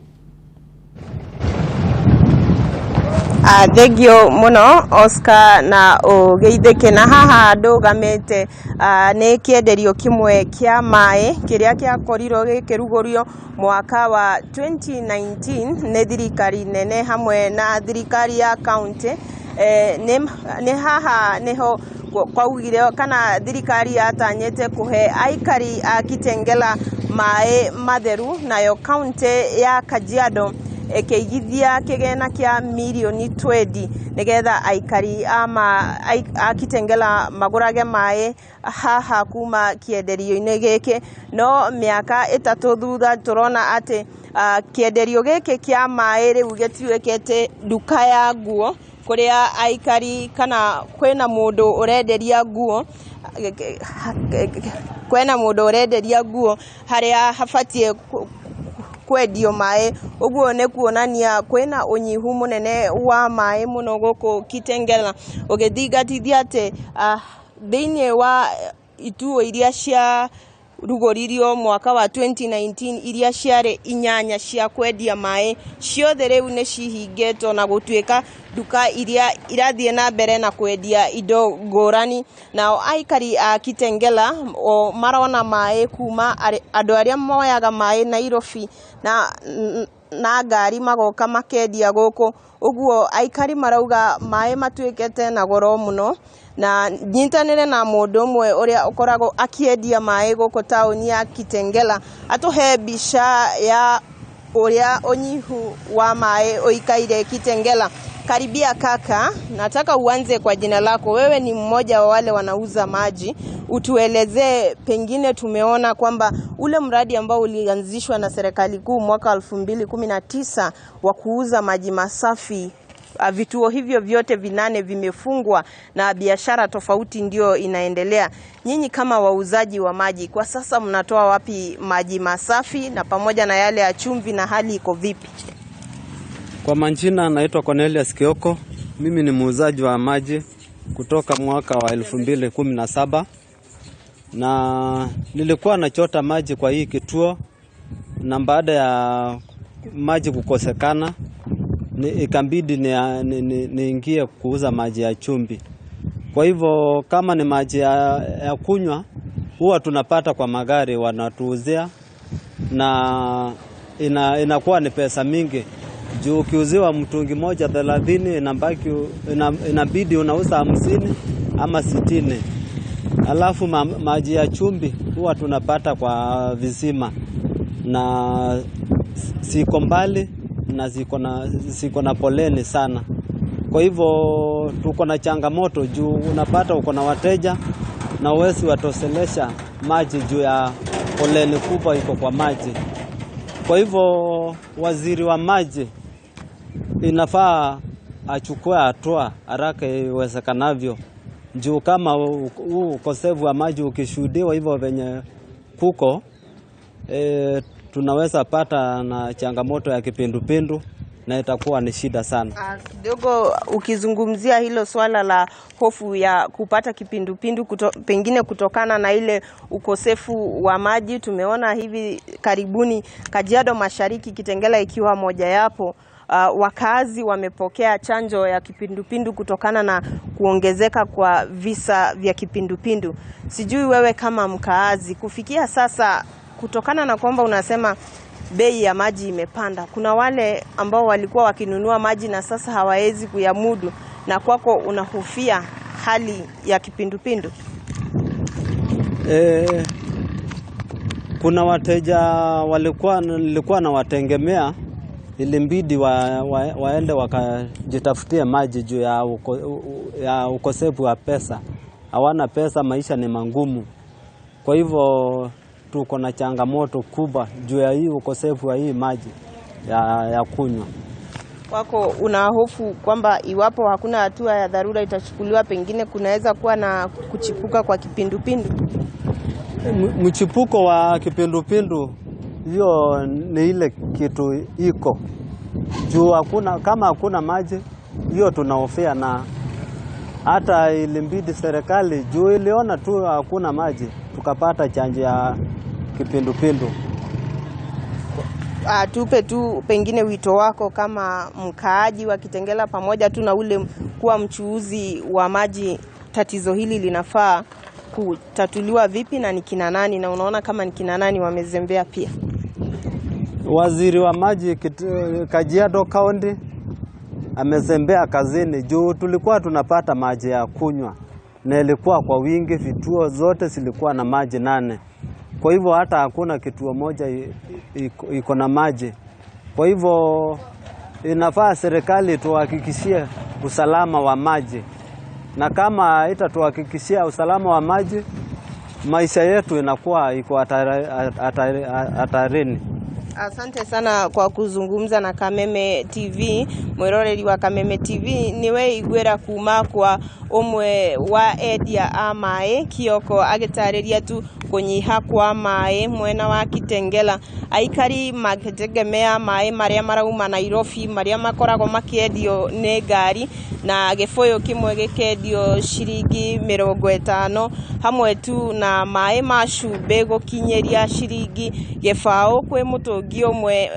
Thengio muno Oscar na ũgeithĩke. Na haha ndũgamĩte nĩ kĩenderio kĩmwe kĩa maĩ kĩrĩa gĩakorirwo gĩkĩrugũrio mwaka wa 2019 nĩ thirikari nene hamwe na thirikari ya kaunti. Nĩ haha nĩho kwaugire kana thirikari yatanyĩte kũhe aikari a Kitengela maĩ matheru, nayo kaunti ya Kajiado ĩkĩigithia kĩgĩna kĩa mirioni 20 nĩgetha aikari a Kitengela magũrage maĩ haha kuma kĩenderio-inĩ gĩkĩ. No mĩaka 3 thutha tũrona atĩ kĩenderio gĩkĩ kĩa maĩ rĩu gĩtuĩkĩte nduka ya nguo kũrĩa aikari kana kwĩna mũndũ ũrenderia nguo, kwĩna mũndũ ũrenderia nguo harĩa habatiĩ kwendio maĩ. Ũguo nĩ kuonania kwĩna ũnyihu mũnene wa maĩ mũno gũkũ Kitengela, ũgĩthingatithia atĩ thĩinĩ wa ituo iria cia rugũririo mwaka wa 2019 iria ciarĩ 8 cia kwendia maĩ ciothe rĩu nĩ cihingĩtwo na gũtuĩka nduka iria irathiĩ na mbere na kwendia indo ngũrani. Nao aikari a Kitengela o marona maĩ kuma andũ arĩa moyaga maĩ Nairobi na ngari magoka makendia gũkũ. Ũguo aikari marauga maĩ matuĩkĩte na goro mũno. Na nyitanĩre na mũndũ ũmwe ũrĩa ũkoragwo akĩendia maĩ gũkũ taũni ya Kitengela atũhe mbica ya ũrĩa ũnyihu wa maĩ ũikaire Kitengela. Karibia kaka, nataka uanze kwa jina lako. Wewe ni mmoja wa wale wanauza maji, utuelezee, pengine tumeona kwamba ule mradi ambao ulianzishwa na serikali kuu mwaka 2019 wa kuuza maji masafi, vituo hivyo vyote 8 vimefungwa na biashara tofauti ndio inaendelea. Nyinyi kama wauzaji wa maji kwa sasa mnatoa wapi maji masafi na pamoja na yale ya chumvi, na hali iko vipi? Kwa majina naitwa Cornelius Kioko. Mimi ni muuzaji wa maji kutoka mwaka wa 2017, na nilikuwa nachota maji kwa hii kituo na baada ya maji kukosekana ikabidi niingie kuuza maji ya chumvi. Kwa hivyo kama ni maji ya kunywa huwa tunapata kwa magari wanatuuzia, na inakuwa ni pesa mingi juu ukiuziwa mtungi moja 30 inabidi unauza 50 ama 60. Alafu maji ya chumvi huwa tunapata kwa visima, na siko mbali na siko na poleni sana. Kwa hivyo tuko na changamoto juu unapata uko na wateja na uwezi watoselesha maji juu ya poleni kubwa iko kwa maji. Kwa hivyo waziri wa maji inafaa achukue hatua haraka iwezekanavyo, juu kama huu ukosefu wa maji ukishuhudiwa hivyo venye kuko, tunaweza pata na changamoto ya kipindupindu na itakuwa ni shida sana. Kidogo ukizungumzia hilo swala la hofu ya kupata kipindupindu pengine kutokana na ile ukosefu wa maji, tumeona hivi karibuni Kajiado Mashariki, Kitengela ikiwa moja yapo, wakazi wamepokea chanjo ya kipindupindu kutokana na kuongezeka kwa visa vya kipindupindu. Sijui wewe kama mkaazi, kufikia sasa, kutokana na kwamba unasema bei ya maji imepanda, kuna wale ambao walikuwa wakinunua maji na sasa hawawezi kuyamudu, na kwako unahofia hali ya kipindupindu? Kuna wateja nilikuwa nawategemea, ilibidi waende wakajitafutie maji juu ya ukosefu wa pesa. Hawana pesa, maisha ni magumu. Kwa hivyo tuko na changamoto kubwa juu ya hii ukosefu wa hii maji ya kunywa. Kwako una hofu kwamba iwapo hakuna hatua ya dharura itachukuliwa, pengine kunaweza kuwa na kuchipuka kwa kipindupindu? Mchipuko wa kipindupindu hiyo ni ile kitu iko juu, kama hakuna maji hiyo tunahofia, na hata ilibidi serikali juu iliona tu hakuna maji tukapata chanjo ya kipindupindu. Tupe tu pengine wito wako kama mkaaji wa Kitengela pamoja tu na ule kuwa mchuuzi wa maji, tatizo hili linafaa kutatuliwa vipi na ni kina nani, na unaona kama ni kina nani wamezembea pia? Waziri wa maji Kajiado County amezembea kazini juu tulikuwa tunapata maji ya kunywa na ilikuwa kwa wingi, vituo zote zilikuwa na maji 8. Kwa hivyo hata hakuna kituo moja iko na maji. Kwa hivyo inafaa serikali tuhakikishie usalama wa maji, na kama itatuhakikishia usalama wa maji, maisha yetu inakuwa iko hatarini. Asante sana kwa kuzungumza na Kameme TV. Mwiroreri wa Kameme TV niwe igwera kuma kwa umwe wa endia a maĩ Kioko agĩtarĩria tu kũnyiha kwa maĩ mwena wa Kitengela, aikari magĩtegemea maĩ marĩa marauma Nairobi marĩa makoragwo makĩendio nĩ ngari, na gĩbũyũ kĩmwe gĩkendio ciringi 50 hamwe tu na maĩ ma cumbĩ gũkinyĩria ciringi gĩbaũ kwĩ mũtũngi ũmwe.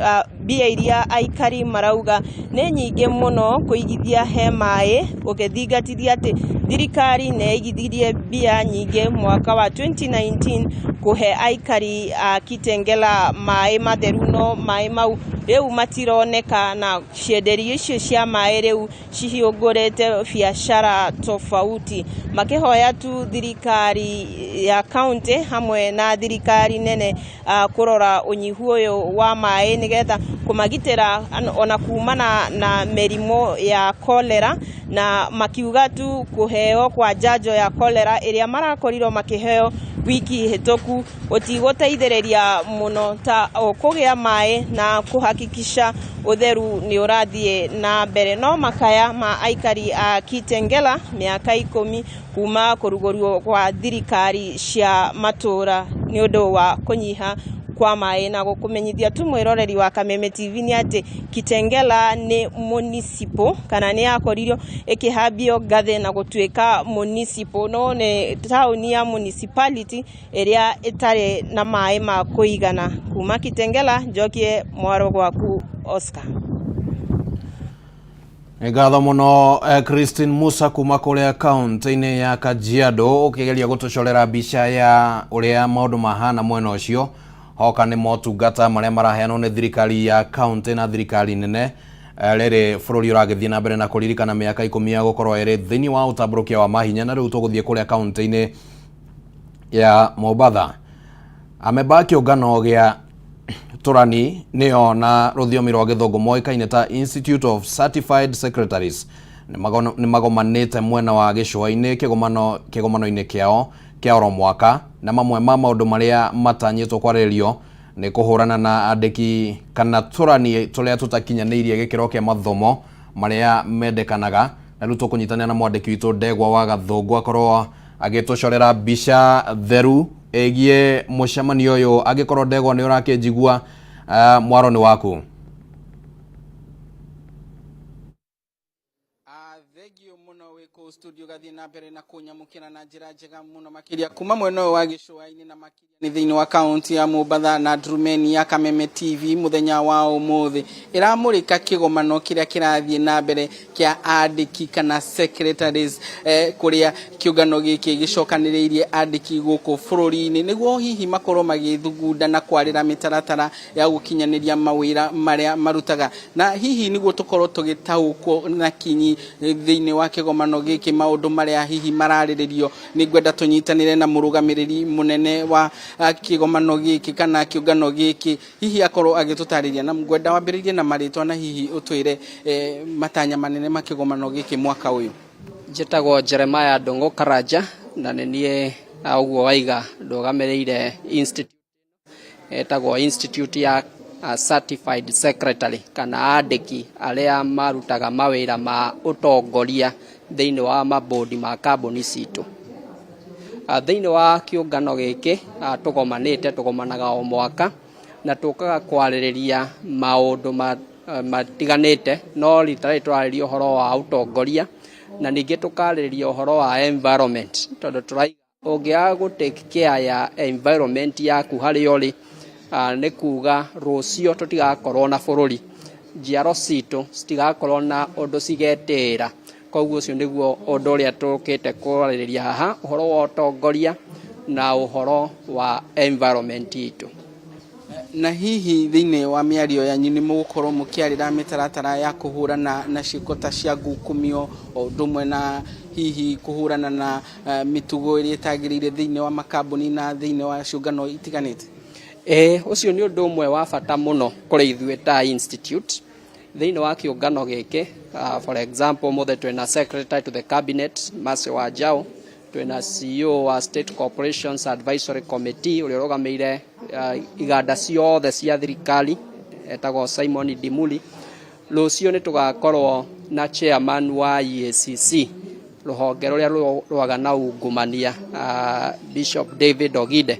Mbia iria aikari marauga nĩ nyingĩ mũno kũigithia he maĩ, ũgĩthingatithia atĩ thirikari nĩ yaigithirie mbia nyingĩ mwaka wa 2019 kũhe aikari a Kitengela maĩ matheru, no maĩ mau rĩu matironeka, na cienderio icio cia maĩ rĩu cihiũngũrĩte biacara tofauti. Makĩhoya tu thirikari ya county hamwe na thirikari nene kũrora ũnyihu ũyũ wa maĩ nĩgetha kũmagitĩra ona kumana na mĩrimũ ya cholera, na makiuga tu kũheo kwa njanjo ya cholera ĩrĩa marakorirwo makĩheo wiki hĩtũku gũtigũteithĩrĩria mũno ta kũgĩa maĩ na kũhakikisha ũtheru nĩ ũrathiĩ na mbere. No makaya ma aikari a Kitengela mĩaka 10 kuma kũrugũrio kwa thirikari cia matũra nĩ ũndũ wa kũnyiha kwa maĩ. Na gũkũmenyithia tu mwĩroreri wa Kameme TV nĩ atĩ Kitengela nĩ municipal kana nĩ yakorirwo ĩkĩhambio ngathĩ na gũtuĩka municipal, no nĩ taũni ya municipality ĩrĩa ĩtarĩ na maĩ ma kũigana. Kuma Kitengela njokie mwaro gwaku Oscar. Nĩ ngatho mũno Christine Musa kuma kũrĩa kaunti-inĩ ya Kajiado ũkĩgeria gũtũcorera mbica ya ũrĩa maũndũ mahana mwena ũcio hoka nĩ motungata marĩa maraheanwo nĩ thirikari ya kaunti na thirikari nene rĩrĩ bũrũri ũragĩthiĩ na mbere na kũririkana mĩaka 10 ya gũkorwo ĩrĩ thĩinĩ wa ũtambũrũkia wa mahinya. Na rĩu tũgũthiĩ kũrĩa kaunti-inĩ ya Mombatha. Amemba a kĩũngano gĩa Tũrani nĩo na rũthiomi rwa gĩthũngũ moĩkaine ta Institute of Certified Secretaries nĩ magomanĩte mwena wa gĩcũa-inĩ kĩgomano-inĩ kĩao kĩa oro mwaka, na mamwe ma maũndũ marĩa matanyĩtwo kwarĩrĩrio nĩ kũhũrana na andĩki kana tũrani tũrĩa tũtakinyanĩirie gĩkĩro kĩa mathomo marĩa mendekanaga. Na rĩu tũkũnyitanĩra na mwandĩki witũ Ndegwa wa Gathũngũ akorwo agĩtũcorera mbica theru ĩgiĩ mũcemanio ũyũ. Angĩkorwo Ndegwa nĩ ũrakĩnjigua, mwaro nĩ waku. Thengio mũno wĩ kũu studio gathiĩ na mbere na kũnyamũkĩra na njĩra njega mũno makĩria kuma mwena ũyũ wa gĩcũa-inĩ na makĩria nĩ thĩinĩ wa kaunti ya Mombatha na Ndurumeni ya Kameme TV. Mũthenya wa ũmũthĩ ĩramũrĩka kĩgomano kĩrĩa kĩrathiĩ na mbere kĩa andĩki kana secretaries, kũrĩa kĩũngano gĩkĩ gĩcokanĩrĩirie andĩki gũkũ bũrũri-inĩ nĩguo hihi makorwo magĩthugunda na kwarĩra mĩtaratara ya gũkinyanĩria mawĩra marĩa marutaga. Na hihi nĩguo tũkorwo tũgĩtaũkwo na kinyi thĩinĩ wa kĩgomano gĩkĩ maũndũ marĩa hihi mararĩrĩrio, nĩ ngwenda tũnyitanĩre na mũrũgamĩrĩri mũnene wa kĩgomano gĩkĩ kana kĩũngano gĩkĩ, hihi akorwo agĩtũtarĩria. Na ngwenda wambĩrĩrie na marĩtwa na hihi ũtwĩre matanya manene ma kĩgomano gĩkĩ mwaka ũyũ. Njĩtagwo Jeremiah Ndũng'ũ Karanja na nĩ niĩ ũguo waiga ndũgamĩrĩire institute ĩtagwo Institute ya Certified Secretary kana andĩki arĩa marutaga mawĩra ma ũtongoria thĩinĩ wa mabodi ma kambuni citũ. Thĩinĩ wa kĩũngano gĩkĩ tũgomanĩte, tũgomanaga o mwaka na tũkaga kwarĩrĩria maũndũ matiganĩte, no rita rĩrĩ tũrarĩria ũhoro wa ũtongoria na ningĩ tũkarĩrĩria ũhoro wa environment, tondũ tũraiga ũngĩaga gũ take care ya environment yaku harĩa ũrĩ, nĩ kuga rũciũ tũtigakorwo na bũrũri, njiaro citũ citigakorwo na ũndũ cigetĩĩra. Koguo ũcio nĩguo ũndũ ũrĩa tũkĩte kwarĩrĩria haha, ũhoro wa ũtongoria na ũhoro wa environment itũ. Na hihi thĩinĩ wa mĩario yanyu nĩ mũgũkorwo mũkĩarĩra mĩtaratara ya kũhũrana na ciĩko ta cia ngukumio, o ũndũ ũmwe na hihi kũhũrana na mĩtugo ĩrĩa ĩtagĩrĩire thĩinĩ wa makambuni na thĩinĩ wa ciũngano itiganĩte? Ĩĩ, ũcio nĩ ũndũ ũmwe wa bata mũno kũrĩ ithuĩ ta institute thĩinĩ wa kĩũngano gĩkĩ. For example, mũthĩ twĩna secretary to the cabinet Mercy Wanjau, twĩna CEO wa State Corporations Advisory Committee ũrĩa ũrũgamĩire iganda ciothe cia thirikari etagwo Simon Ndimuli. Rũciũ nĩ tũgakorwo na chairman wa EACC, rũhonge rũrĩa rũrũaga na ungumania, Bishop David Ogide.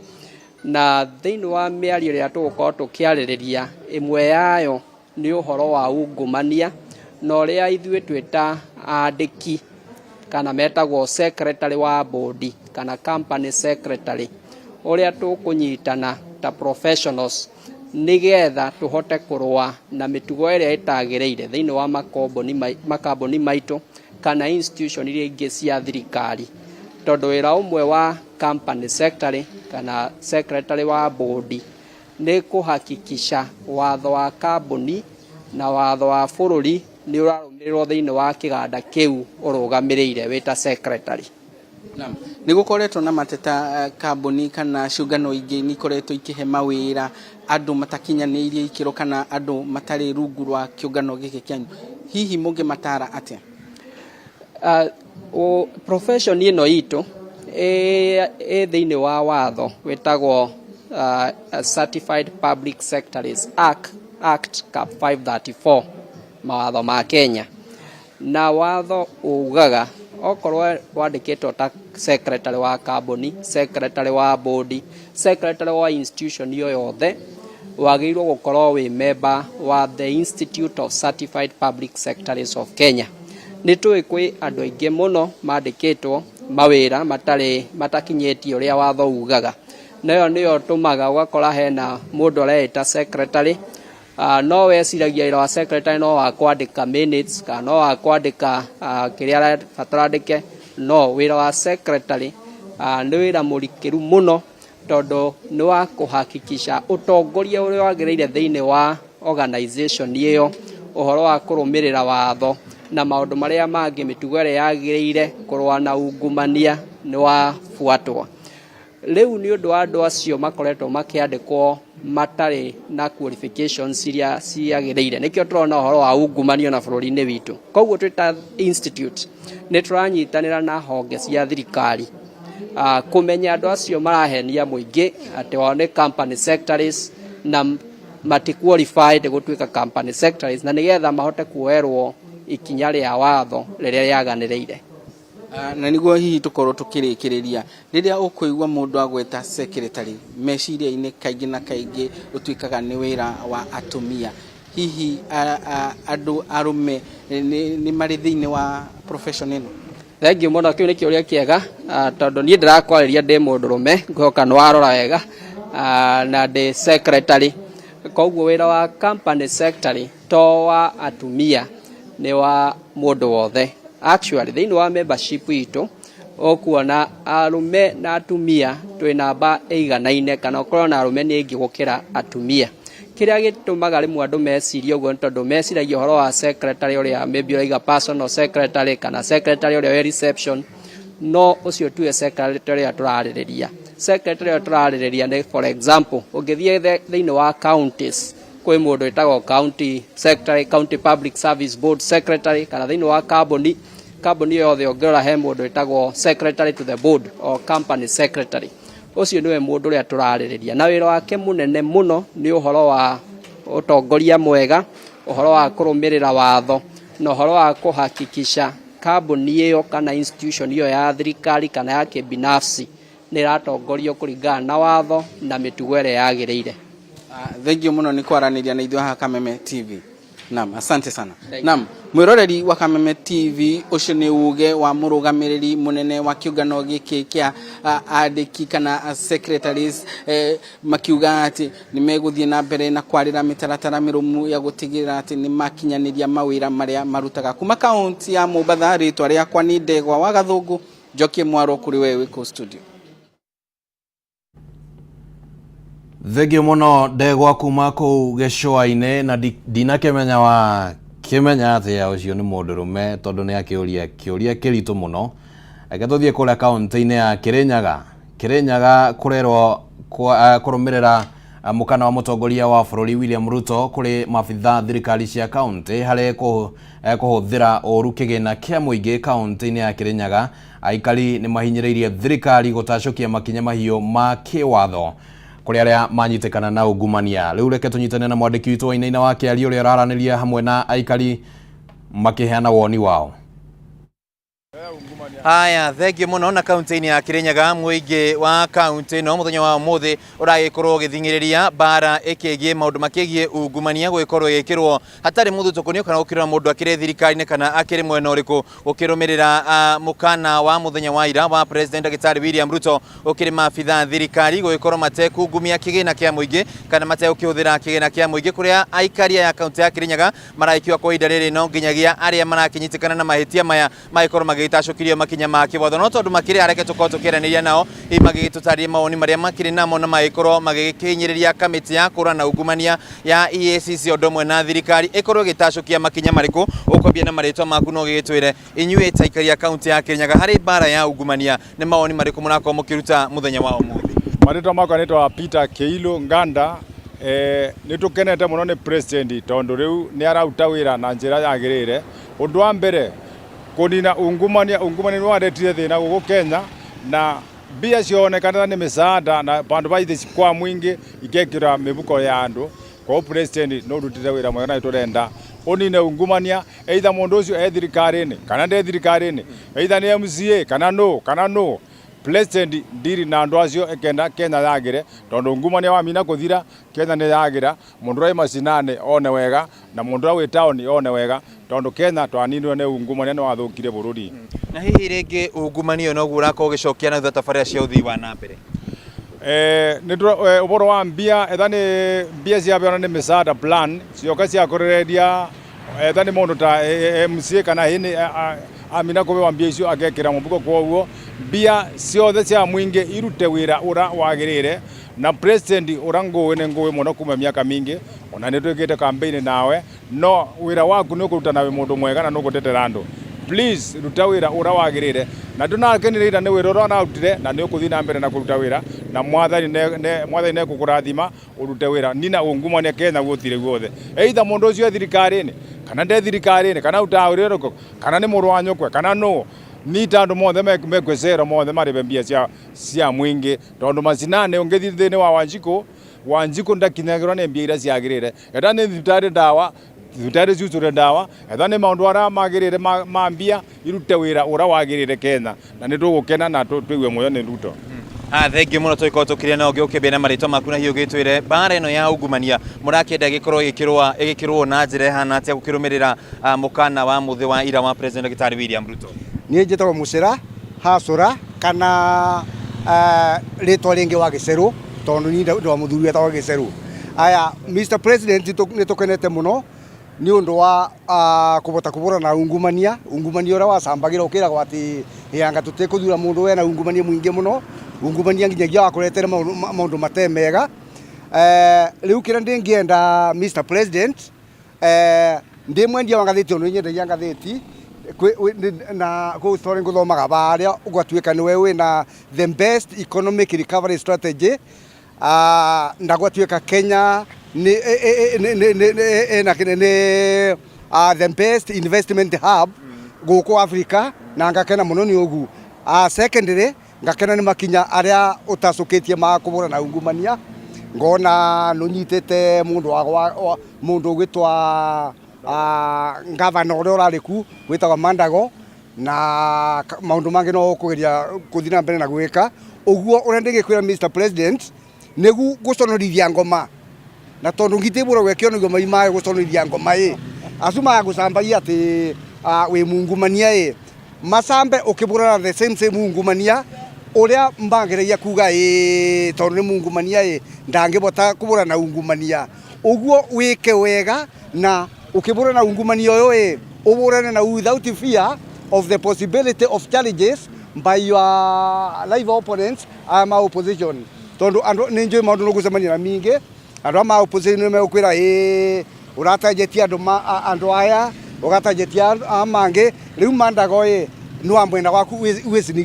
Na thĩinĩ wa mĩario ĩrĩa tũgũkorwo tũkĩarĩrĩria, ĩmwe yayo nĩ ũhoro wa ungumania na ũrĩa ithuĩ twĩ ta andĩki kana metagwo secretary wa board kana company secretary, ũrĩa tũkũnyitana ta professionals nĩgetha tũhote kũrũa na mĩtugo ĩrĩa ĩtagĩrĩire thĩinĩ wa makambuni maitũ kana institution iria ingĩ cia thirikari, tondũ wĩra ũmwe wa company secretary kana secretary wa board nĩ kũhakikisha watho wa kambuni na watho wa bũrũri nĩ ũrarũmĩrĩrwo thĩinĩ wa kĩganda kĩu ũrũgamĩrĩire wĩ ta secretary. Naam. Nĩ gũkoretwo na mateta, kambuni kana ciũngano ingĩ nĩ ikoretwo ikĩhe mawĩra andũ matakinyanĩirie ikĩro kana andũ matarĩ rungu rwa kĩũngano gĩkĩ kĩanyu. Hihi mũngĩmatara atĩa? Profession ĩno itũ ĩ thĩinĩ wa watho wĩtagwo Certified Public Secretaries Act Cap 534, mawatho ma Kenya, na watho ugaga Okorwo wandĩkĩtwo ta secretary wa kambuni, secretary wa board, secretary wa institution o yothe, wagĩrĩirwo gũkorwo wĩ member wa the Institute of Certified Public Secretaries of Kenya. Nĩ tũĩ kwĩ andũ aingĩ mũno mandĩkĩtwo mawĩra matarĩ matakinyĩtie ũrĩa watho ugaga. Na ĩyo nĩyo ĩtũmaga ũgakora hena mũndũ areĩta secretary, no weciragia wĩra wa secretary no wa kwandĩka minutes kana no wa kwandĩka kĩrĩa arabatara andĩke. No wĩra wa secretary nĩ wĩra mũrikĩru mũno, tondũ nĩ wa kũhakikisha ũtongoria ũrĩa wagĩrĩire thĩinĩ wa organization ĩyo, ũhoro wa kũrũmĩrĩra watho na maũndũ marĩa mangĩ, mĩtugo ĩrĩa yagĩrĩire, kũrũa na ungumania nĩ wabuatwo. Rĩu nĩ ũndũ wa andũ acio makoretwo makĩandĩkwo matarĩ na qualifications iria ciagĩrĩire, nĩkĩo tũrona ũhoro wa ungumania na bũrũri-inĩ witũ. Koguo twĩ ta institute nĩ tũranyitanĩra na honge cia thirikari kũmenya andũ acio marahenia mũingĩ atĩ wao nĩ company secretaries na mati qualified gũtuĩka company secretaries, na nĩgetha mahote kuoerwo ikinya rĩa watho rĩrĩa rĩaganĩrĩire. Na nĩguo hihi tũkorwo tũkĩrĩkĩrĩria, rĩrĩa ũkũigua mũndũ agweta secretary, meciria-inĩ kaingĩ na kaingĩ ũtuĩkaga nĩ wĩra wa atumia. Hihi andũ arũme nĩ marĩ thĩinĩ wa profession ĩno? Thengiũ mũno, kĩu nĩ kĩũria kĩega, tondũ niĩ ndĩrakwarĩria ndĩ mũndũrũme, ngwĩhoka nĩ warora wega, na ndĩ secretary. Koguo wĩra wa company secretary to wa atumia, nĩ wa mũndũ wothe. Actually, thĩinĩ wa membership itũ ũkuona arũme na atumia twĩ namba ĩiganaine, kana ũkorwo na arũme nĩ aingĩ gũkĩra atumia. Kĩrĩa gĩtũmaga rĩmwe andũ mecirie ũguo nĩ tondũ meciragia ũhoro wa secretary ũrĩa maybe ũraiga personal secretary kana secretary ũrĩa wĩ reception, no ũcio tiwe secretary ũrĩa tũrarĩrĩria. Secretary ũrĩa tũrarĩrĩria nĩ, for example, ũngĩthiĩ thĩinĩ wa counties, kwĩ mũndũ wĩtagwo county secretary, county public service board secretary, kana thĩinĩ wa kambuni yothe ũngĩrora he mũndũ wĩtagwo secretary to the board or company secretary. Ũcio nĩwe mũndũ ũrĩa tũrarĩrĩria, na wĩra wake mũnene mũno nĩ ũhoro wa ũtongoria mwega, ũhoro wa kũrũmĩrĩra watho, na ũhoro wa kũhakikisha kambuni ĩyo kana institution ĩyo ya thirikari kana ya kĩbinafsi nĩ ĩratongorio kũringana na watho na mĩtugo ĩrĩa yagĩrĩire. Thengiũ mũno nĩ kwaranĩria na ithuĩ haha Kameme TV. Naam, asante sana. Naam, mwĩroreri wa Kameme TV, ũcio nĩ uge wa mũrũgamĩrĩri mũnene wa kĩũngano gĩkĩ kĩa andĩki kana secretaries, makiuga atĩ nĩ megũthiĩ na mbere na kwarĩra mĩtaratara mĩrũmu ya gũtigĩrĩra atĩ nĩ makinyanĩria mawĩra marĩa marutaga. Kuma kaunti ya Mombatha, rĩtwa rĩakwa nĩ Ndegwa wa Gathũngũ, njokie mwaro kũrĩ we wĩ kũu studio. Thengiũ mũno Ndegwa kuma kũu gĩcũa-inĩ, na ndinakĩmenya wa kĩmenya atĩa ũcio nĩ mũndũrũme, tondũ nĩ akĩũria kĩũria kĩritũ mũno. Reke tũthiĩ kũrĩa kaũntĩ-inĩ ya Kĩrĩnyaga. Kĩrĩnyaga kũrerwo kũrũmĩrĩra mũkana wa mũtongoria wa bũrũri William Ruto kũrĩ maabitha thirikari cia kaũntĩ harĩ kũhũthĩra ũru kĩgĩna kĩa mũingĩ kaũntĩ-inĩ ya Kĩrĩnyaga. Aikari nĩ mahinyĩrĩirie thirikari gũtacũkia makinya mahiũ ma kĩwatho kũrĩ arĩa manyitĩkana na ungumania. Rĩu reke tũnyitane na mwandĩki witũ Wainaina wa Kĩario ũrĩa ũraranĩria hamwe na aikari makĩheana woni wao. Haya, thengiũ mũno. Na kaunti-inĩ ya Kirinyaga, mũingĩ wa kaunti ĩno mũthenya wa ũmũthĩ ũragĩkorwo ũgĩthing'ĩrĩria mbara ĩkĩgiĩ maũndũ makĩgiĩ ungumania gũgĩkorwo ĩgĩkĩrwo hatarĩ mũthutũkanio kana gũkĩrora mũndũ akĩrĩ thirikari-inĩ kana akĩrĩ mwena ũrĩkũ, gũkĩrũmĩrĩra mũkana wa mũthenya wa ira wa President Ndagĩtarĩ William Ruto ũkĩrĩ maabitha thirikari gũgĩkorwo matekungumia kĩgĩna kĩa mũingĩ kana mategũkĩhũthĩra kĩgĩna kĩa mũingĩ, kũrĩa aikari aya kaunti ya Kirinyaga maragĩkiuga kwa ihinda rĩrĩ no nginyagia arĩa marakĩnyitĩkana na mahĩtia maya magĩkorwo magĩgĩtacũkĩrio makinya ma kĩwatho. No tondũ makĩrĩ areke tũkorwo tũkĩaranĩria nao, hihi magĩgĩtũtarĩrie mawoni marĩa makĩrĩ namo na magĩkorwo magĩkĩhinyĩrĩria kamĩtĩ ya kũrũa na ungumania ya EACC ũndũ ũmwe na thirikari ĩkorwo ĩgĩtacũkia makinya marĩkũ. Ũkwambia na marĩtwa maku no ũgĩgĩtwĩre inyuĩ ta aikari a kaunti ya Kirinyaga harĩ mbara ya ungumania nĩ mawoni marĩkũ mũrakorwo mũkĩruta mũthenya wa ũmũthĩ? Marĩtwa makwa nĩtwa Peter Keilu Nganda. Nĩ tũkenete mũno nĩ president tondũ rĩu nĩ arauta wĩra na njĩra yagĩrĩire. Ũndũ wa mbere kũnina ungumania, ungumania nĩ waretire thĩna gũkũ Kenya na mbia cionekana nĩ mĩsaada na bandũ ba ithi kwa mwingĩ ikekĩra mĩbuko ya andũ. Koguo president nĩ ũrutĩte wĩra mwega na nĩ tũrenda Ũnine ungumania, either mũndũ ũcio e thirikari-inĩ kana nde thirikari-inĩ, either nĩ MCA kana nũ kana nũ. President ndiri na andũ acio ekenda Kenya yagĩre, tondũ ungumania wamina kũthira Kenya nĩ yagĩra, mũndũ ũrĩa wĩ macinani one wega na mũndũ ũrĩa wĩ taũni one wega, tondũ Kenya twaninirwo nĩ ungumania nĩ wathũkirie bũrũri. Na hihi rĩngĩ ungumania ũyũ noguo ũrakorwo ũgĩcokia na thutha tabarĩra cia ũthii wa na mbere? Nĩ ũboro wa mbia, etha nĩ mbia ciabeanwo nĩ misaada plan cioka ciakorereria etha nĩ mũndũ ta MCA kana hĩnĩ amina kũbewa mbia icio akekĩra mũbuko. Kwoguo mbia ciothe cia mũingĩ irute wĩra ũra wagĩrĩire, na president ũra ngũĩ nĩ ngũĩ mũno kuma mĩaka mingĩ, ona nĩ twĩkĩte campaign nawe, no wĩra waku nĩ ũkũruta na wĩ mũndũ mwega na nĩ ũgũtetera andũ. Please ruta wĩra ũra wagĩrĩire, na ndũnakenire ira nĩ wĩra ũrĩa ũrarutire, na nĩ ũkũthiĩ na mbere na kũruta wĩra, na mwathani mwathani nĩekũkũrathima ũrute wĩra. Nina ungumania Kenya gũtirĩ guothe, either mũndũ ũcio e thirikari-inĩ kana nde thirikari-inĩ, kana arutaga wĩra ũrĩkũ, kana nĩ mũrũ wa nyũkwe kana nũ, nita andũ mothe mekwe cero mothe marĩbe mbia cia mũingĩ, tondũ macinani ũngĩthiĩ thĩinĩ wa Wanjikũ, Wanjikũ ndakinyagĩrwo nĩ mbia iria ciagĩrĩire. Etha nĩ thibitarĩ ndawa, thibitarĩ ciucũre ndawa, etha nĩ maũndũ arĩa magĩrĩire ma mbia irute wĩra ũrĩa wagĩrĩire Kenya, na nĩ tũgũkena na tũigue mũyo nĩ Ruto. Ah, thengiũ mũno tũgĩkorwo tũkĩria na ũngĩ ũkĩambia na marĩtwa maku na hihi ũgĩtwĩre mbara ĩno ya ungumania mũrakĩenda ĩgĩkorwo ĩgĩkĩrũa ĩgĩkĩrũo na njĩra ĩhana atĩa gũkĩrũmĩrĩra mũkana wa mũthĩ wa ira wa President Ndagĩtarĩ William Ruto. Niĩ njĩtagwo Mũcĩra Hacũra kana rĩtwa rĩngĩ wa Gĩcerũ, tondũ niĩ ndĩ wa mũthuri wetagwo Gĩcerũ. Aya, Mr President, nĩ tũkenete mũno nĩ ũndũ wa kũbota kũbũrana na ungumania, ungumania ũrĩa wacambagĩra ũkĩragwo atĩ anga tũtikũthura mũndũ wena ungumania mũingĩ mũno, ungumania nginyagia wa kũretere maũndũ mate mega. Rĩu kĩrĩa ndĩngĩenda Mr President, ndĩ mwendia wa ngathĩti, tondũ nĩ nyendagia ngathĩti na kũu story ngũthomaga barĩa ũgatuĩka nĩwe wĩna the best economic recovery strategy, na gwatuĩka Kenya nĩ nĩ the best investment hub gũkũ Africa, na ngakena mũno nĩ ũguo. Secondly, ngakena nĩ makinya arĩa ũtacũkĩtie ma kũbũra na ungumania, ngona nĩ ũnyitĩte mũndũ wa mũndũ ũgwĩtwa ngavana ũrĩa ũrarĩ ku wĩtagwo Mandago, na maũndũ mangĩ no ũkũgeria kũthiĩ na mbere na gwĩka ũguo. Ũrĩa ndĩgĩkwĩra Mr President, nĩgu gũconorithia ngoma, na tondũ ngitĩ ibũragwo ĩkĩonagio mai mayo, gũconorithia ngoma ĩ acu magũcambagia atĩ wĩ mungumania, ĩ macambe ũkĩbũrana the same same ungumania ũrĩa mbangĩragia kuga ĩ tondũ nĩ mungumania ĩ ndangĩbota kũbũrana ungumania. Ũguo wĩke wega na ũkĩbũrana ungumania ũyũ ĩ ũbũrane na without fear of the possibility of challenges by your live opponents aya ma opposition, tondũ andũ nĩ njũĩ maũndũ nĩ na mingĩ, andũ aya ma opposition nĩ megũkwĩra ĩ ũratanjetie andũ andũ aya ũgatanjetia aya mangĩ. Rĩu Mandago ĩ nĩ wa mwena waku wĩ Uasin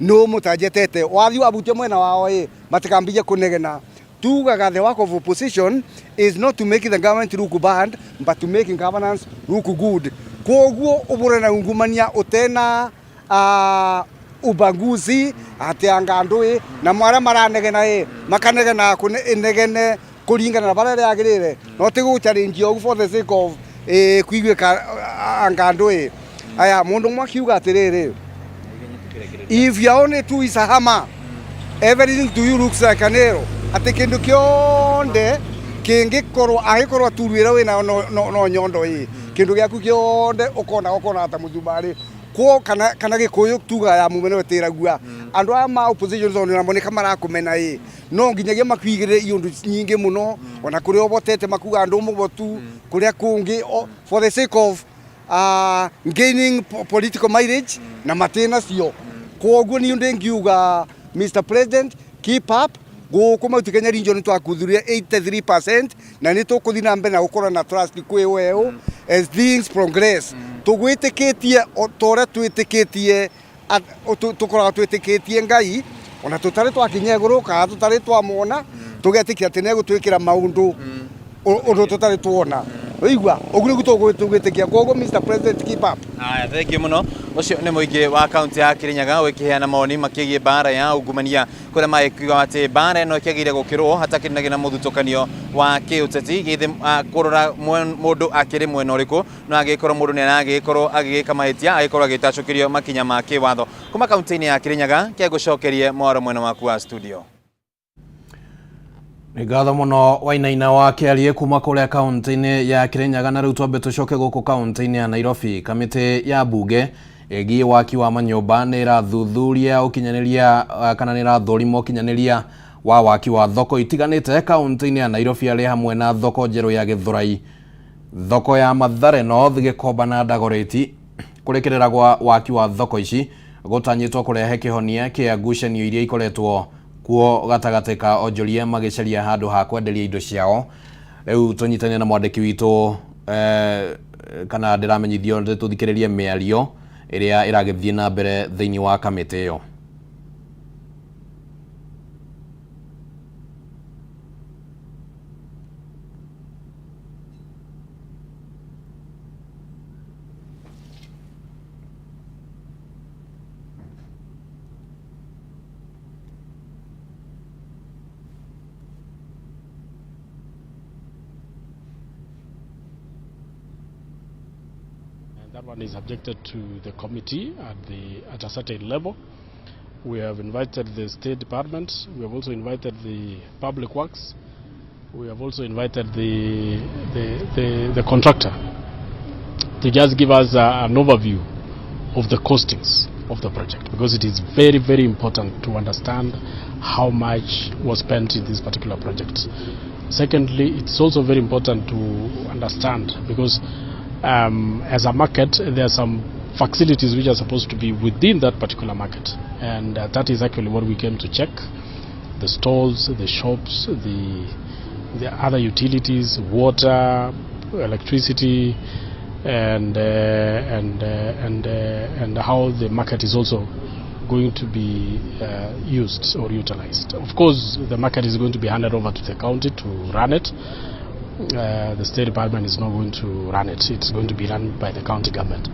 nĩ ũmũtanjetete, wathiĩ wabutia mwena wao ĩ matikambie kũnegena. Tugaga the work of opposition is not to make the government look bad but to make governance look good. Koguo ũbũre na ungumania ũtena ubaguzi atĩ anga andũ ĩ na arĩa maranegena ĩ makanegena inegene kũringana na barĩa rĩagĩrĩire, no ti gũ challenge ũguo for the sake of kuiguĩka anga andũ ĩ aya. Mũndũ ũmwe akiuga atĩrĩrĩ, "If your only tool is a hammer, everything to you looks like a nail." Atĩ kĩndũ kĩothe kĩngĩkorwo angĩkorwo turu ĩrĩa wĩnayo no nyondo ĩ kĩndũ gĩaku kĩothe ũkona ta mũcumarĩ kwo kana gĩkũyũ tuga ya mumeno ĩtĩragua. Andũ aya ma opposition tondũ namo nĩ kamarakũmena ĩ no nginyagia makuigĩrĩre iũndũ nyingĩ mũno, ona kũrĩa ũbotete makuga andũ mũbotu kũrĩa kũngĩ for the sake of gaining political mileage na matina cio. Koguo niĩ ndĩngiuga, Mr President, keep up. Gũkũ Mount Kenya region twakuthurire 83% na nĩ tũkũthiĩ na mbere na gũkorwo na trust kwĩ weũ as things progress. Tũgwĩtĩkĩtie o ta ũrĩa twĩtĩkĩtie tũkoragwo twĩtĩkĩtie Ngai, ona tũtarĩ twakinya igũrũ kana tũtarĩ twamwona, tũgetĩkia atĩ nĩ egũtwĩkĩra maũndũ ũndũ tũtarĩ tuona. Ũigua ũguo nĩguo tũgwĩtĩkia. Koguo Mr President, keep up. Aya, thengiũ mũno. Ũcio nĩ mũingĩ wa kaunti ya Kirinyaga ũgĩkĩheana mawoni makĩgiĩ mbara ya ungumania, kũrĩa magĩkiuga atĩ mbara ĩno ĩkĩagĩrĩire gũkĩrwo hatakĩrĩ na mũthutũkanio wa kĩũteti, gĩthĩ kũrora mũndũ akĩrĩ mwena ũrĩkũ, no angĩkorwo mũndũ nĩ aragĩkorwo agĩgĩka mahĩtia agĩkorwo agĩtacũkĩrio makinya ma kĩwatho. Kuma kaunti-inĩ ya Kirinyaga, kegũcokerie mwaro mwena waku wa studio. Nĩ ngatho mũno Wainaina wa Kĩarie kuma kũrĩa kaunti-inĩ ya Kirinyaga. Na rĩu twambe tũcoke gũkũ kaunti-inĩ ya Nairobi. Kamĩtĩ ya mbunge ĩgiĩ waki wa manyũmba nĩ ĩrathuthuria ũkinyanĩria kana nĩ ĩrathũrima ũkinyanĩria wa waki wa thoko itiganĩte kaunti-inĩ ya Nairobi, arĩ hamwe na thoko njerũ ya Gĩthũrai, thoko ya Mathare North, Gĩkomba na Dagoretti. Kũrĩkĩrĩra gwa waki wa thoko ici gũtanyĩtwo kũrehe kĩhonia kĩa ngucanio iria ikoretwo kuo gatagatĩ ka onjoria magĩcaria handũ ha kwenderia indo ciao. Rĩu tũnyitane na mwandĩki witũ, kana ndĩramenyithio tũthikĩrĩrie mĩario ĩrĩa ĩragĩthiĩ na mbere thĩinĩ wa kamĩtĩ ĩyo. That one is subjected to the committee at a certain level. We have invited the State Department. We have also invited the Public Works. We have also invited the contractor to just give us an overview of the costings of the project, because it is very, very important to understand how much was spent in this particular project. Secondly, it's also very important to understand, because as a market, there are some facilities which are supposed to be within that particular market, and that is actually what we came to check: the stalls, the shops, the other utilities, water, electricity, and how the market is also going to be used or utilized. Of course, the market is going to be handed over to the county to run it. The State Department is not going to run it. It's going to be run by the county government.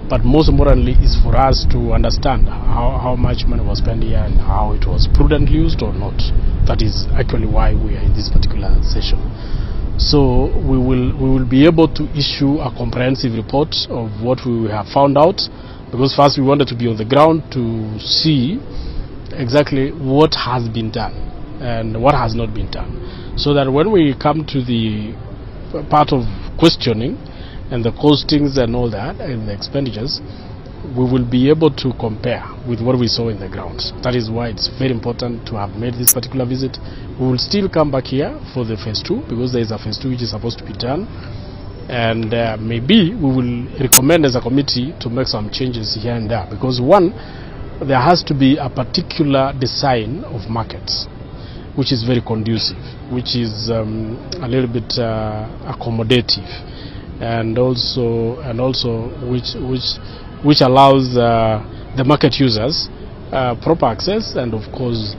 But most importantly is for us to understand how much money was spent here and how it was prudently used or not. That is actually why we are in this particular session. So we will be able to issue a comprehensive report of what we have found out, because first we wanted to be on the ground to see exactly what has been done and what has not been done, so that when we come to the part of questioning and the costings and all that and the expenditures, we will be able to compare with what we saw in the ground. That is why it's very important to have made this particular visit. We will still come back here for the phase 2, because there is a phase 2 which is supposed to be done, and maybe we will recommend as a committee to make some changes here and there, because one, there has to be a particular design of markets which is very conducive, which is a little bit accommodative, and also which allows the market users proper access, and of course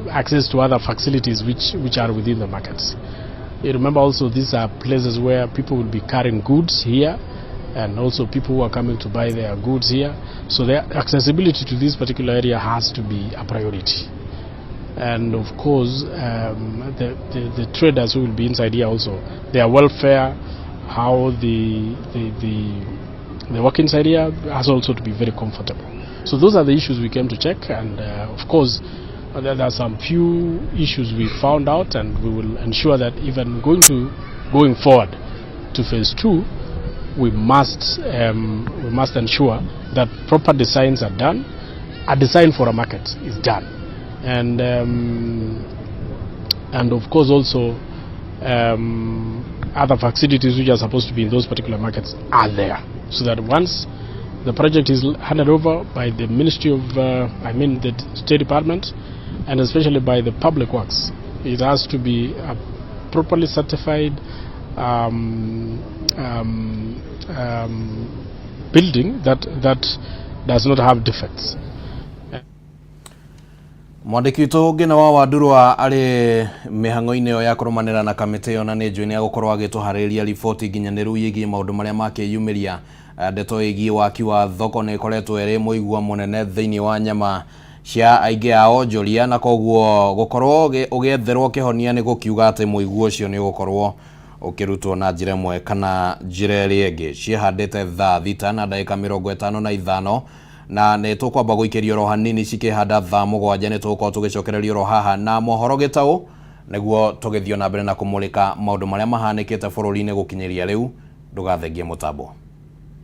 access to other facilities which are within the markets. You remember also these are places where people will be carrying goods here, and also people who are coming to buy their goods here. So their accessibility to this particular area has to be a priority. And of course, the traders who will be inside here also, their welfare, how the work inside here has also to be very comfortable. So those are the issues we came to check, and of course there are some few issues we found out, and we will ensure that even going forward to phase 2, we must ensure that proper designs are done. A design for a market is done, and of course also other facilities which are supposed to be in those particular markets are there, so that once the project is handed over by the Ministry of, the State Department, and especially by the Public Works, it has to be a properly certified building that does not have defects. Mwandĩki witũ Ngĩna wa Wandurwa arĩ mĩhang'o-inĩ ĩyo ya kũrũmanĩra na kamĩtĩ ĩyo na nĩ njũĩ nĩ agũkorwo agĩtũharĩrĩria riboti nginyanĩru ĩgiĩ maũndũ marĩa makĩyumĩria. Ndeto ĩgiĩ waki wa thoko nĩ ĩkoretwo ĩrĩ mũigua mũnene thĩinĩ wa nyama cia aingĩ a onjoria, na koguo gũkorwo ũgĩetherwo kĩhonia nĩ gũkiuga atĩ mũigua ũcio nĩ ũgũkorwo ũkĩrutwo na njĩra ĩmwe kana njĩra ĩrĩa ĩngĩ. Ciĩhandĩte thaa 6 na ndagĩka 55 na nĩ tũkwamba gũikĩrio oro hanini cikĩhanda thaa 7. Nĩ tũgũkorwo tũgĩcokereria oro haha na mohoro gĩtaũ nĩguo tũgĩthiĩ na mbere na kũmũrĩka maũndũ marĩa mahanĩkĩte bũrũri-inĩ gũkinyĩria rĩu. Ndũgathengie mũtambo.